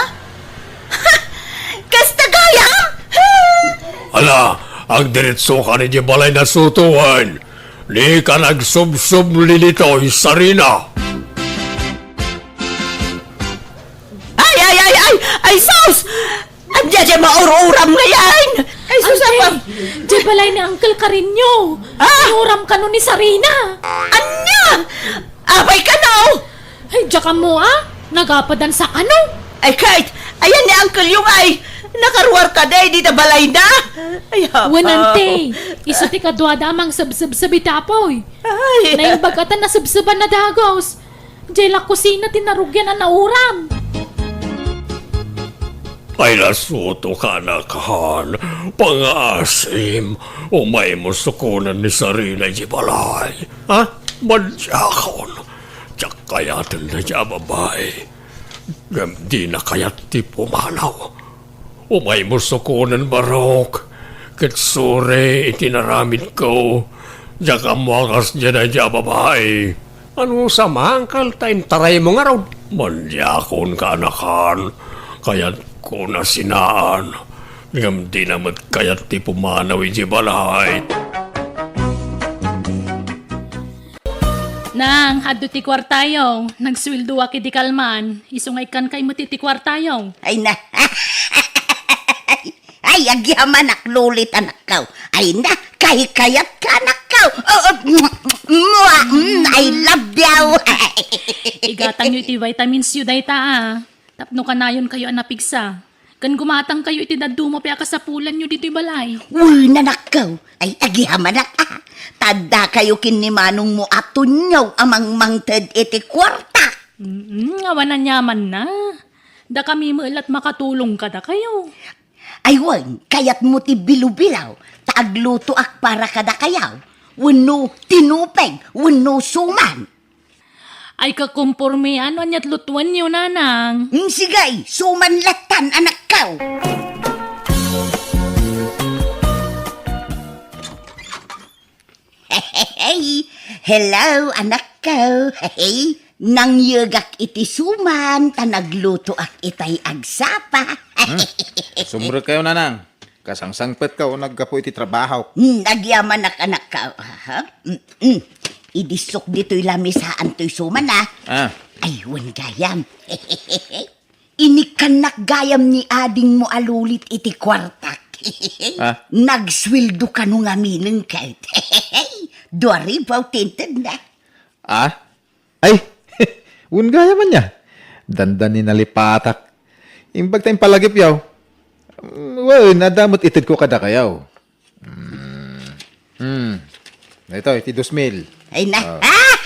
Kasta gayam? Ala, agdiretsokan idiay balay na Soto wen. Dikan agsubsubli ditoy, Sarina. Ay, ay, ay, ay! Ay, sus! Ania diay maur-uram ngay? Ay, sus, Ante, apa? Diay balay ni Uncle Carino. Ah? Inuram kano ni Sarina. Ania? Apay kano? Ay, diak ammo, a. Nagapadan sa kano. Ay, Kate, ayan ni Uncle yung ay. Nakaruar kadi dita balayda? Ay, apo. Wen, ante, isu ti kaduada a mangsebsebseb iti apuy. Ay. Naimbag a ta nasebseban a dagus. Diay la kusina ti narugian a nauram. Ay, nasuto ka, anakan. Pangaasim, umaymo sukonen ni Sarina iti balay. Ha? Madiakon. Diak kayaten dayta a babai. Ngem dina kayat ti pumanaw. Umaymo sukonen, Barok, ket suri iti naramidko. Diak ammo a kasdiay dayta a babai. Ano sa, mangkal ta intaraymo ngarud? Madiakon, kaanakan. Kayatko nasinaan. Ngem dina met kayat ti pumanaw iti balay. Nang, adda ti kuartayo. Nagsueldoak idi kalman. Isu nga ikkankay met iti kuartayo. Ay na. Ay, agyamanak, Lulit, anakko. Ay na, kahikayatka, anakko. Oh, oh, mua, mm, I love you. Igatangyo iti vitamins yo dayta, a. Tapno kanayonkayo a napigsa. Ken gumatangkayo iti dadduma pay a kasapulanyo ditoy balay. Wen, anakko. Ay, agyamanak, a. Ta addakayo ken ni manongmo a tunyo a mangmangted iti kuarta. Mm, awan aniamanna. Dakami met la't makatulong kadakayo. Ay wen, kayatmo ti bilo-bilo, ta aglutoak para kadakayo. Wenno tinupeg, wenno suman. Ay, kakomporme, ano ania't lutuenyo, nanang? Mm, sige, suman lattan, anakko. Hey, hello, anakko. Hey, nangyegak iti suman, ta naglutoak itay agsapa. Hmm? Sumrekkayo, nanang. Kasangsangpetka o naggapu iti trabaho. Hmm, agyamanak, anakko. Aha. Mm, mm. Idissok ditoy lamisaan toy suman, a. Ah. Ay, wen gayam. Inikkannak gayam ni adingmo a Lulit iti kuartak. Ah. Nagsueldo kano ngamin ket. Dua ribu ti intedna. Ah? Ay, wen gayam ania. Dandani nalipatak. Imbag ta impalagipyo. Mm, wen, adda met itedko kadakayo. Hmm. Hmm. Ito, iti dos mil. Ay na. Ah.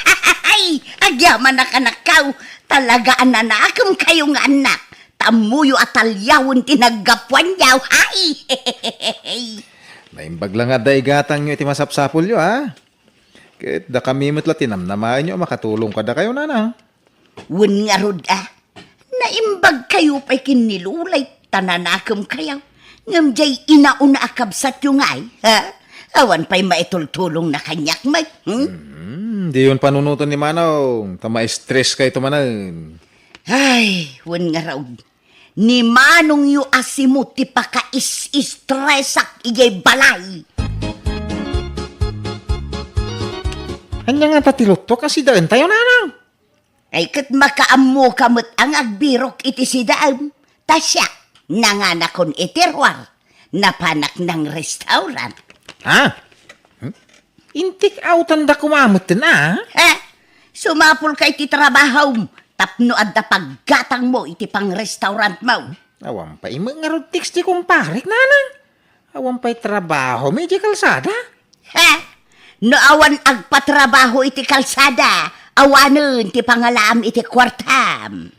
Ay, agyamanak, anakko. Talaga a nanakemkayo nga annak. Tammoyo a taliawen ti naggapuanyo. Ay. Naimbag la nga adda igatangyo iti masapsapulyo, a. Ket dakami met la ti namnamaenyo a makatulong kadakayo, nanang. Wen ngarud, a. Naimbagkayo pay ken ni Lulay ta nanakemkayo. Ngem diay inauna a kabsatyo ngay, ha? Awan pay maitultulongna kaniak met, hmm? Mm, diyon panunoten ni Manong, ta ma-stresskayto manen. Ay, wen ngarud. Ni Manongyo a simud ti pakaisistresak idiay balay. Ania ngata ti luttok a sidaentayo, nanang? Ay, ket makaammoka met a nga agbirok iti sidaem. Ta siak, nanganakon iti ruar. Napanak nang restaurant. Ha? Hmm? Intik awtanda koma metten, a? Eh, sumapulka iti trabahom tapno adda paggatangmo iti pangrestaurantmo. Awan pay met ngarud text ti kumparek, nanang. Awan pay trabaho mi iti kalsada. Ha? No awan agpatrabaho iti kalsada, awanen ti pangalaam iti kuartam.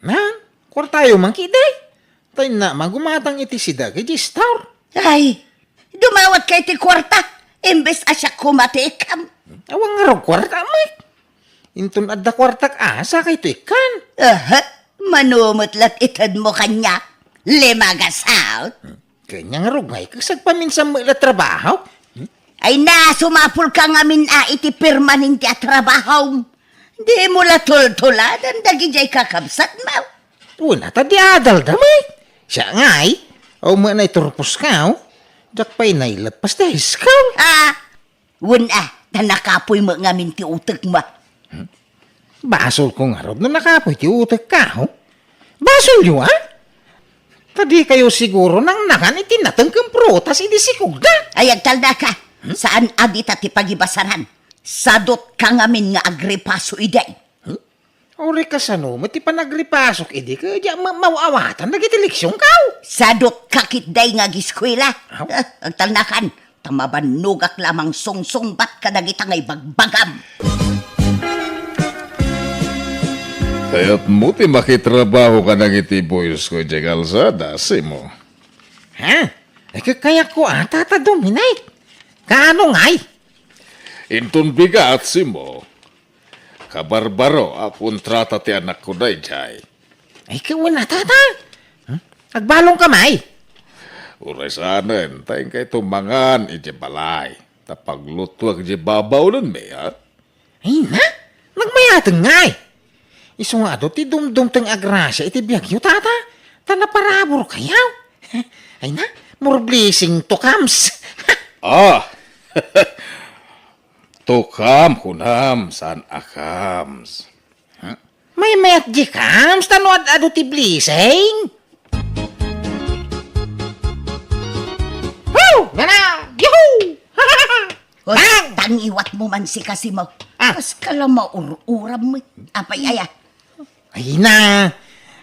Nan, kuartayo man ketdi. Ta innak man gumatang iti sidaek idiay store. Ay, dumawatka iti kuarta, imbes a siak koma ti ikkam. Awan ngarud kuarta met. Inton adda kuartak a, sakayto ikkan. Aha, mano met la't itedmo kaniak. Lima gasawt. Ken ania ngarud ngay, kas agpaminsan met la trabaho? Ay na, sumapulka ngamin a iti permanente a trabahom. Dimo la tultuladan dagidiay kakabsatmo. Wen a ta di adalda met. Siak ngay, awan met naiturposka, o. Diak pay nailetpas ti high school. Ah, Wen a, ta nakapuy met ngamin ti utekmo. Hmm? Basolko ngarud no nakapuy ti utekko, ho? Basolyo, a? Ta dikayo siguro nangnangan iti nateng ken prutas idi sikogda. Ay, agtalnaka. Hmm? Saan a dita ti pagibasaran. Sadotka ngamin nga agripaso idi. Hmm? Uray kasano met ti panagripasok idi ket diak ma-, maaw-awatan dagiti leksionkaw? Sadot ka ketdi nga agiskuela. Aw. Ah, agtalnakan, ta mabannogak la a mangsungsungbat kadagita nga ibagbagam. Kayatmo ti makitrabaho kadagiti boys ko idiay kalsada, Simo? Ha? Ay, kayatko a, Tata Dominic. Kaano ngay? Inton bigat, Simo. Kabarbaro a kontrata ti anakko daydiay. Ay, kawen a, Tata. Hmm? Agbalonka, may? Uray saanen, ta inkay tumangan idiay balay. Ta paglutuak idiay babaonenmi, ha? Ay na, nagmayaten ngay. Isu nga adu ti dumdumteng a grasia iti biagyo, Tata. Ta naparaburkayaw. Ay na, more blessing to comes. Ah! To come, kunam, saan a comes. Huh? Maymayat di comes, ta no ad-adu ti blessing. Woo! Nana! Yahoo! Hoy, bang! Tangiwat mo man si Kasimo. Ah. Kas ka la maur-uram mo. Apay aya? Ay na,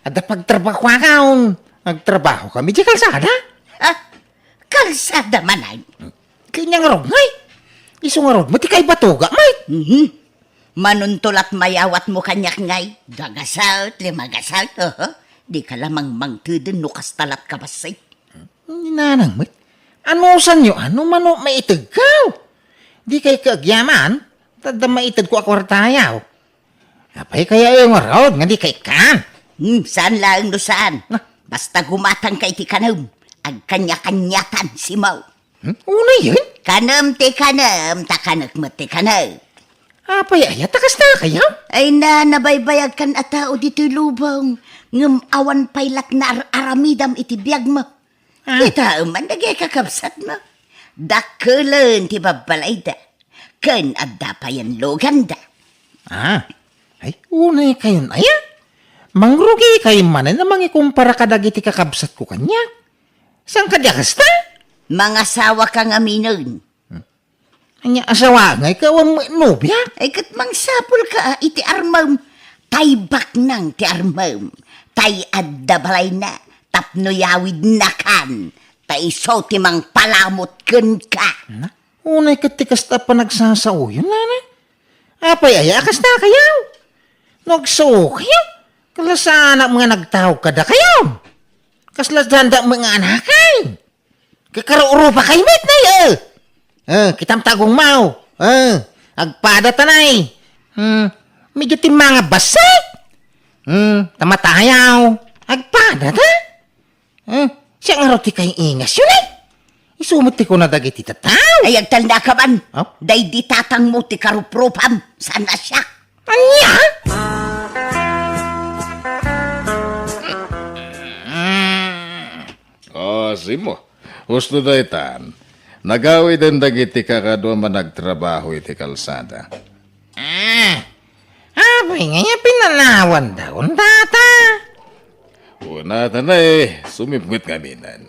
adda pagtrabahoakon. Agtrabaho kami di kalsada. Ah, kalsada manen? Kanya nga rog, ngay. Isu nga rog, mati kay batuga, may. Mhm. Manuntulat mayawat mo kaniak, ngay. Gagasat, limagasat, oho. Di ka lamang mangteden no kastalat ka bassit. Ni nanang met, anusanyo, ano mano maitegkaw? Di kay kaagyaman, tadda maited ko a kwartayaw. Apay kaya yung ngarud nga di kay kan? Hmm, saan laeng no saan? Na. Basta gumatang ka iti kanem, agkanya-kanyatan, Simo. Hmm? Una yun? Kanem ti kanem, ta kanek met ti kanem. Apay, ayat ta kasta kayo? Ay na, nabaybayag kan a tao ditoy lubong, ngem awan pay lat naar-aramidam iti biag mo. Ah. Kita man dagay kakabsat mo. Dakkelen ti babbalayda, ken adda payen luganda. Ah, ay, unay kayon aya? Mangrugi kayo manen a mangikumpara kadagiti kakabsat ko kaniak. Saan ka di kasta? Mangasawa ka ngaminen. Hmm. Anya asawa ngay ka awan met nobia? Ay, ket mangsapul ka, ah, iti armem. Tay baknang ti armem. Tay adda balayna. Tapno yawidnakan. Ta isu ti mangpalamut kenka. Na? Unay ket ti kasta a panagsasaoyon, nana? Apay aya a kasta kayo? No agsuo kayo, kalasanak nga nagtaog kada kayo. Kasla danda mo nga anakay. Kakarurupa kayo met na yun. Eh, kitam tagong mao. Eh, agpada tanay. Hmm, medyo timmanga bassit. Hmm, tamatayaw. Agpada ta? Eh, siya nga raw ti kay ingas yun eh. Isu met ti kuna dagiti tattao. Ay, agtalna ka man. Oh? Daydi tatang mo ti karuprupam. Saan na siya? Ania? Oh, Simo. Husto daytan. Nagawiden dagiti kakadua a managtrabaho iti kalsada. Ah, apay nga aya pinanawan daon, tata? Unata na eh, sumipnget ngaminen.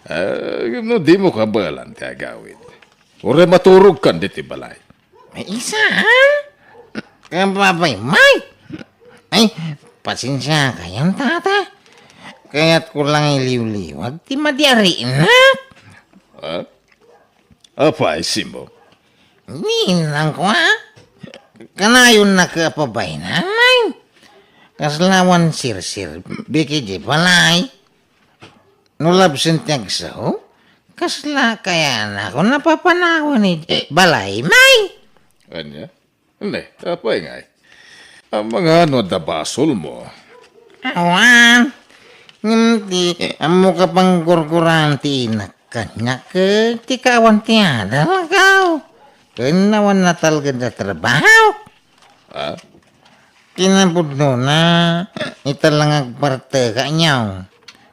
Ah, no di mo kabaelan ti agawid. Uray maturog kan diti balay. Ay, isa, ha? Kapapay, Mike! Ay, pasensia kayon, tata. Kayat ko lang iliwliwag ti madiarinak. Ha? Apay, Simo? Ninang ko, ha? Kanayon na ka pabaynan, Mike? Kasla awan sirsir, biki di balay. No labsen ti agsaw, kasla kayana ko napapanawan iti balay, may? Ania? Ne, apay ngay? Amangan no adda basol mo? Awan. Ngem ti ammo ka pangkurkuran ti inak kaniak ket ti kaawan ti adal, kaw. Ken awan natalged a trabaho. Ha? Kinapudnona, ita lang agparteka, nyaw.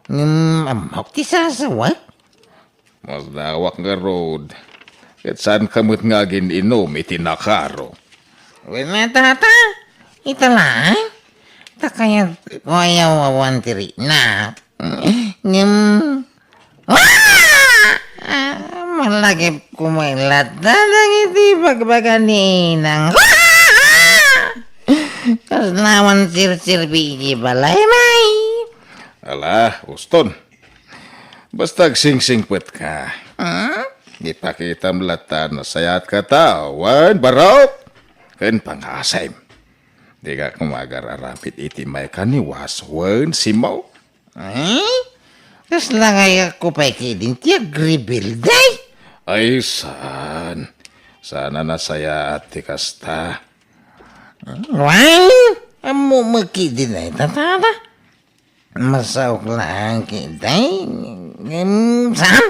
Ngem ammok ti sasawek? Masdawak ngarud. Ket saan ka met nga agin-inum iti nakaro? Wen, tata, ita laeng. Ta kayat ko a yawawan ti rinak. Ngem, ah! Ah, malagip ko met latta dagiti bagbaga ni inang. Kasla awan serserbi iti balay, May. Ala, uston. Basta agsingsingpetka. Hmm? Ipakitam latta a nasayaat ka ta, wen, barok, ken pangasim. Dika koma agar-aramid iti maikaniwas, wen, Simo. Eh? Kasla ngayak ko pay ketdin ti agrebelde? Ay, saan. Saan a nasayaat ti kasta. Wen, ammom ketdin ay tatada. Masaok laeng ketdi. Em, saan?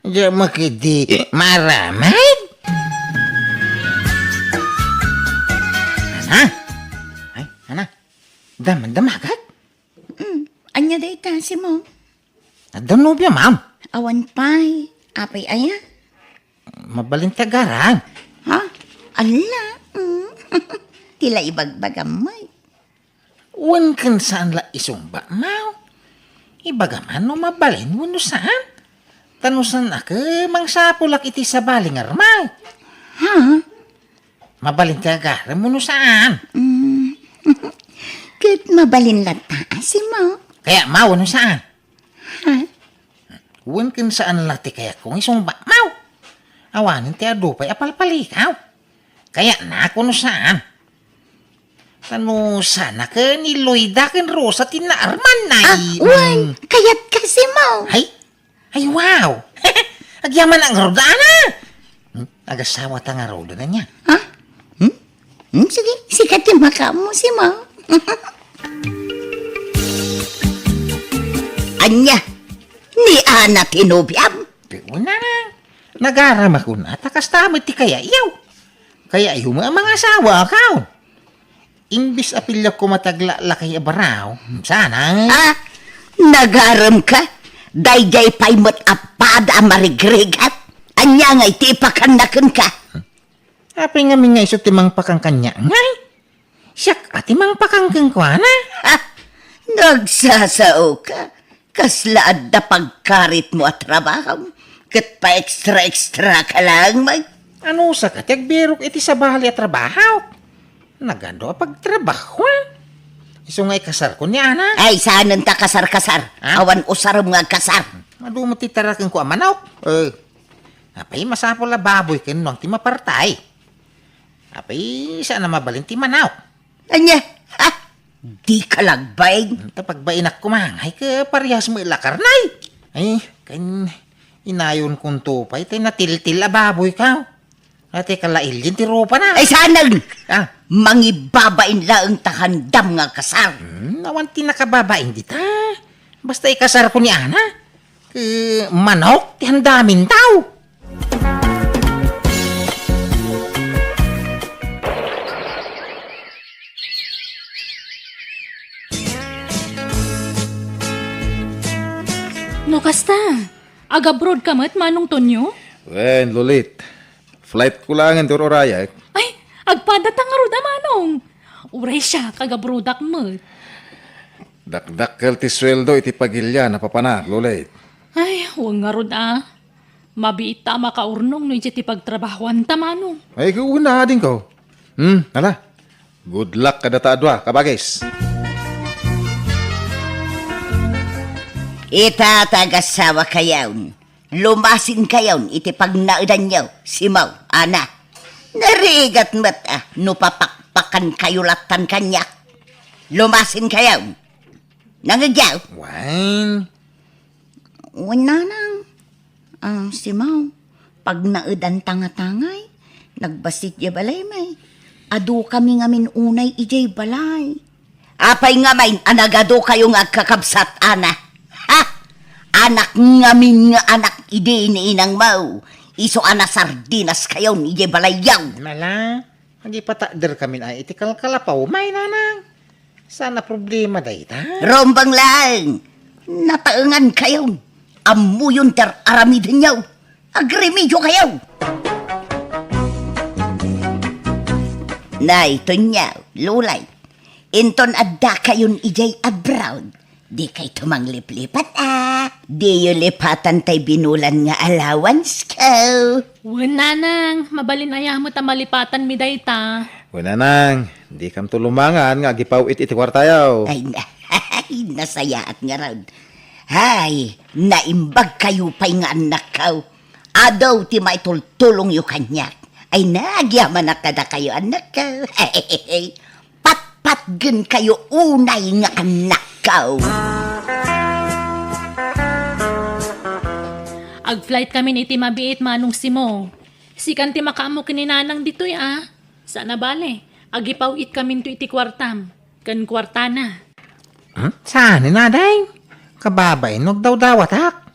Diak ketdi maaramid. Ana? Ay, ana? Dam-, damagat? Mm, ania dayta, Simo? Adda nobiam, ma'am? Awan pay. Apay aya? Mabalin ti agaram. Ha? Ala, mm. Ti la ibagbagam, May. Wen ken saan la isungbat, ma'am. Ibagam no mabalin wenno saan. Ta no saan a ket mangsapulak iti sabali nga armay. Ha? Mabalin ti agaram wenno saan? Mm. Ket mabalin latta, Simo. Kaya, ma'am, wenno saan? Ha? Wen ken saan la ti kayatko nga isungbat, ma'am. Awanen ti adu pay a palpalikaw. Kayatna wenno saan? Ta no saan a ket ni Loida ken Rosa ti naarman, ah, ay, wen, mm. Kayatka, Simo. Ay? Ay, wow! Agyamanak ngarud, ana! Hmm? Agasawata ngarud, ania? Ha? Hmm? Hmm, sige, sika ti makaammo, Simo. Ania? Ni Ana ti nobiam? Pero, nana, nagaramak, una, ta kasta met ti kayatyo. Kayatyo met a mangasawa, akaw. Imbes a piliak koma ti aglaklakay a baraw, saan a? Ah, nagaremka? Daydiay pay met a pada a marigrigat? Ania ngay ti ipakanna kenka? Apay ngamin nga isu ti mangpakan kaniak, ngay? Siak a ti mangpakan kenkuana? Ah, nagsasaoka? Kasla adda pagkaritmo a trabaho, ket pa-extra-extra ka laeng, May. Anusaka ti agbirok iti sabali a trabaho? Nagadu a pagtrabahoan. Isu nga ikasarko ni Ana. Ay, saanen ta kasar-kasar. Ha? Awan usarem nga agkasar. Adu met ti tarakenko a manok. Eh, apay masapul a baboy ken nuang ti mapartay? Apay saan a mabalin ti manok? Ania? Ha? Dika la agbain? Ta pagbainak koma, ay, ket parehas met la karne. Ay, ken inayonkonto pay, tay natiltil a baboyko. Ket kalailien ti rupana. Ay, saanen! Ah. Mangibabain laeng ta handam nga agkasar. Hmm, awan ti nakababain dita. Basta ikasarko ni Ana. Ket manok ti handaminto. No kasta, agabroad ka met, Manong Tonyo? Wen, Lulit. Flight ko laengen ti ur-urayek. Ay, agpadata ngarud a, Manong. Uray siak, agabroadak met. Dakdakkel ti sueldo iti pagilian a papanak, Lulit. Ay, wen ngarud a. Mabiitta a makaurnong no idiay ti pagtrabahoanta, Manong. Ay, ket wen a, adingko. Hmm, ala. Good luck kadata a dua, kabagis. Ita, ta agasawakayon. Lumasinkayon iti pagnaedanyo, Simo, Ana. Narigat met a no papakpakankayo lattan kaniak. Lumasinkayon. Nangegyo? Wen. Wen, Nanang. Ah, Simo, pagnaedanta ngata ngay, nagbassit diay balay, May. Adukami ngamin unay idiay balay. Apay ngamin a nagadukayo nga agkakabsat, Ana? Ha? Anak ngamin nga anak idi ni inangmo. Isu a nasardinaskayon idiay balayyo. Ala, agipatakderkamin ay iti kalkalapaw, May, Nanang. Saan a problema dayta? Rumbeng laeng. Nataengankayon. Ammoyon ti ar-aramidenyo. Agremediokayo. Nay, Tonyo, Lulay. Inton addakayon idiay abroad, dikayto mangliplipat, a? Diyo lipatan tay binulan nga allowance ko. Wen, Nanang, mabalin aya met a malipatanmi dayta. Kunanang, dikam to lumangan nga agipaw-it iti kuartayo. Ay, na-, ay, nasayaat ngarud. Hay, naimbag kayo pay nga annakko. Adu ti maitultulongyo kaniak. Ay, nagyamanak kadakayo, annakko. Patpatgen kayo unay nga annakko. Ag-flight kami iti mabiit, Manong Simo. Sikan ti makaammo ken ni Nanang ditoy, a. Saan a bale, agipaw-it kaminto iti kuartam, ken kuartana. Hmm? Saan, Inadeng? Kababain no agdawdawatak.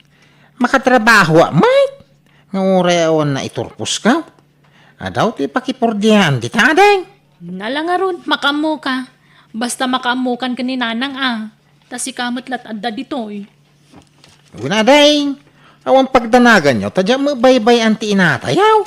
Makatrabahoak met. Nga uray awan naiturposka. Adu ti pakipurdiaan dita, Adeng. Ala ngarud, makaammoka. Basta makaammokan ken ni Nanang, a. Ta sika met la't adda ditoy. Wen, Adeng, awan pagdanaganyo, ta diak met baybay-an ti inatayo.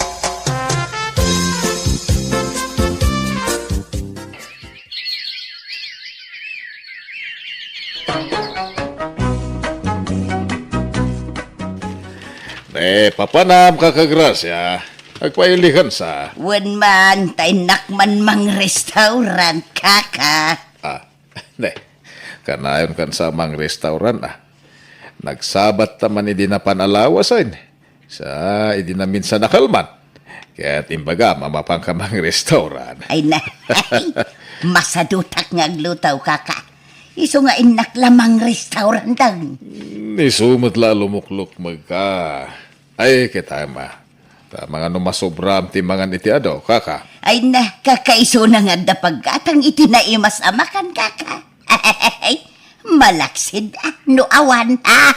Ne, papanam, Kaka Gracia. Agpailikansa. Wen man, ta innak man mangrestaurant, Kaka. Ah, ne, kanayon kansa mangrestaurant, a. Nagsabatta man idi napan a lawasen. Sa idi naminsan a kalman. Ket imbagam a mapanka mangrestaurant. Ay na, masadutak nga agluto, Kaka. Isu nga innak la mangrestaurant. Isu met la a lumuklukmegka. Ay, ket ama. Ta mangano masobram ti mangan iti adu, Kaka? Ay na, Kaka, isuna nga adda paggatang iti naimas a makan, Kaka. Malaksid, a, no awan. Ah.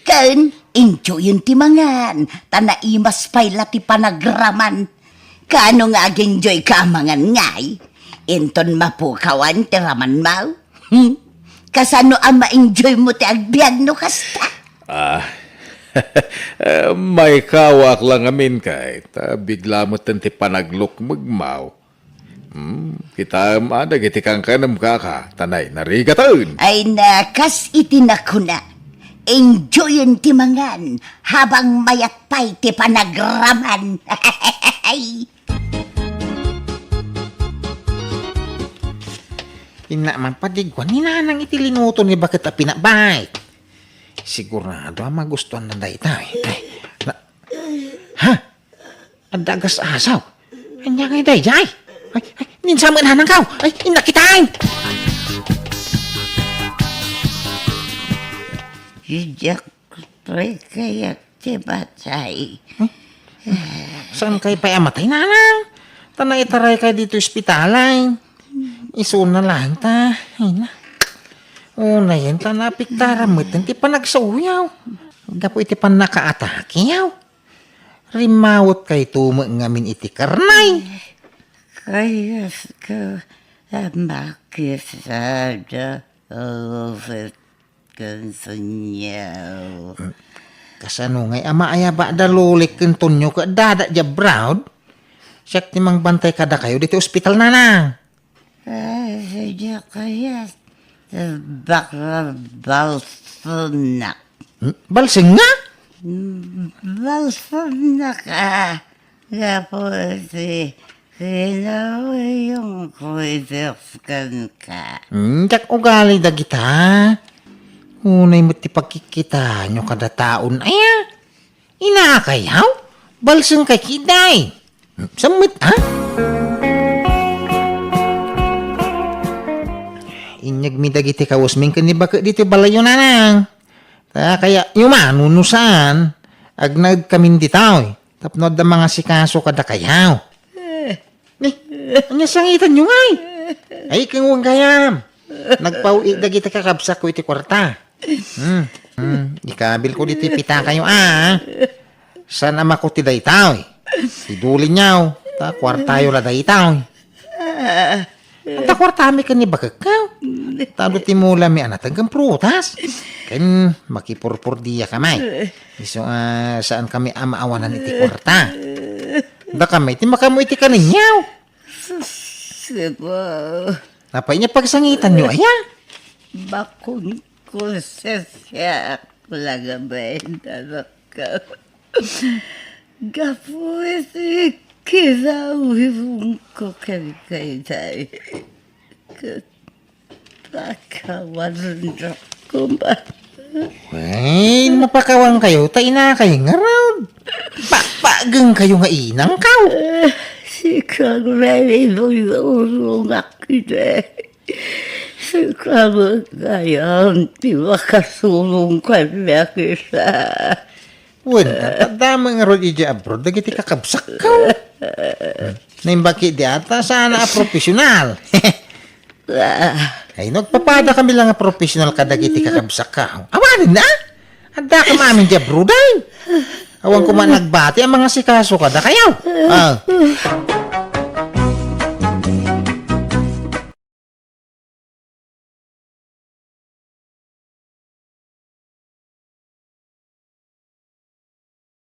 Ken, enjoyen ti mangan, ta naimas pay la ti panagraman. Kaano nga ag-enjoy ka a mangan ngay? Inton mapukawan ti ramanmo? Hmm? Kasano a ma-enjoy mo ti agbiag no kasta? Ah, eh, maikawak la ngamin kay, ta bigla metten ti panaglukmegmo. Hmm, kitaem a dagiti kankanem, Kaka, ta nainarigaten. Ay na, kas iti nakuna, enjoyen ti mangan habang mayat pay ti panagraman. Inna man padigguan ni Nanang iti linuto ni baket a pinabay. Sigurado a magustuanna dayta. Ay, na, ha? Adda agas-asaw. Ania ngay daydiay? Ay, ay, ninsa met nanangkaw. Ay, inna kitaen. Diak pay kayat ti matay. Saan kay pay a matay, Nanang? Ta naitaray kay ditoy ospital ay. Isuna laeng ta. Ay na. Unayen ta napiktaran met ti panagsaoyaw. Gapu iti pannakaatakeyaw. Rimmawet kayto met ngamin iti karnay. Kayat ka a makisada, Rufus ken Sonyo. Kasano ngay a maayaba da Lolik ken Tonyo ket dada dia abroad? Siak ti mangbantay kadakayo ditoy ospital, Nanang. Ay, sadiak kayat. Baka balsenak. Hmm? Balseng nga? Mm, balsenak, a. Gapu iti kinawayong kuiderskan ka. Hmm, diak ugali dagita. Unay met ti pagkikitaanyo kada taon, aya? Inakayaw? Balseng kay kiday. Sammet, ha? Inyegmi dagiti kawesmi ken ni baket ditoy balayyo, Nanang. Ta kaya, yumano no saan, agnaed kamin ditoy. Tapno adda mangasikaso kadakayaw. Eh, ni, ania sangitanyo ngay? Ay, ken wen gayam. Nagpaw-it dagiti kakabsatko iti kuarta. Hmm. Hmm. Ikabilko ditoy pitakayo, a. Saan a makuti daytoy? Idulinyo. Ta kuartayo la daytoy. Anta kuartami ken ni bakekko. Ta adu ti mulami a nateng ken prutas. Ken makipurpurdiaka met. Isu a saan kami a maawanan iti kuarta. Dakami ti makaammo iti kanenyo. Sus, Sebo. Apay nia pagsangitanyo, aya? Bakon ko sesiak la nga bain, anakko. Gapu iti Kinawiwong ko kay Dayday. Ket pakawandak koma. Wen, mapakawan kayo, ta inakay ngarud. Pakpakgen kayo nga inang kaw. Eh, sika nga naibuy nga urungak ide. Sika nga gayam ti makasurong kaniak ita. Wen, adda met ngarud idiay abroad dagiti kakabsakko. Hmm. Naimbag ketdi ata, saan a profesional. Ah. Ay, nagpapada kami lang nga profesional kadagiti kakabsakko. Awanen na? Adda ka maamin di abroad, ay. Awan ko man nagbati ang mga sikaso kadakayo. Ah.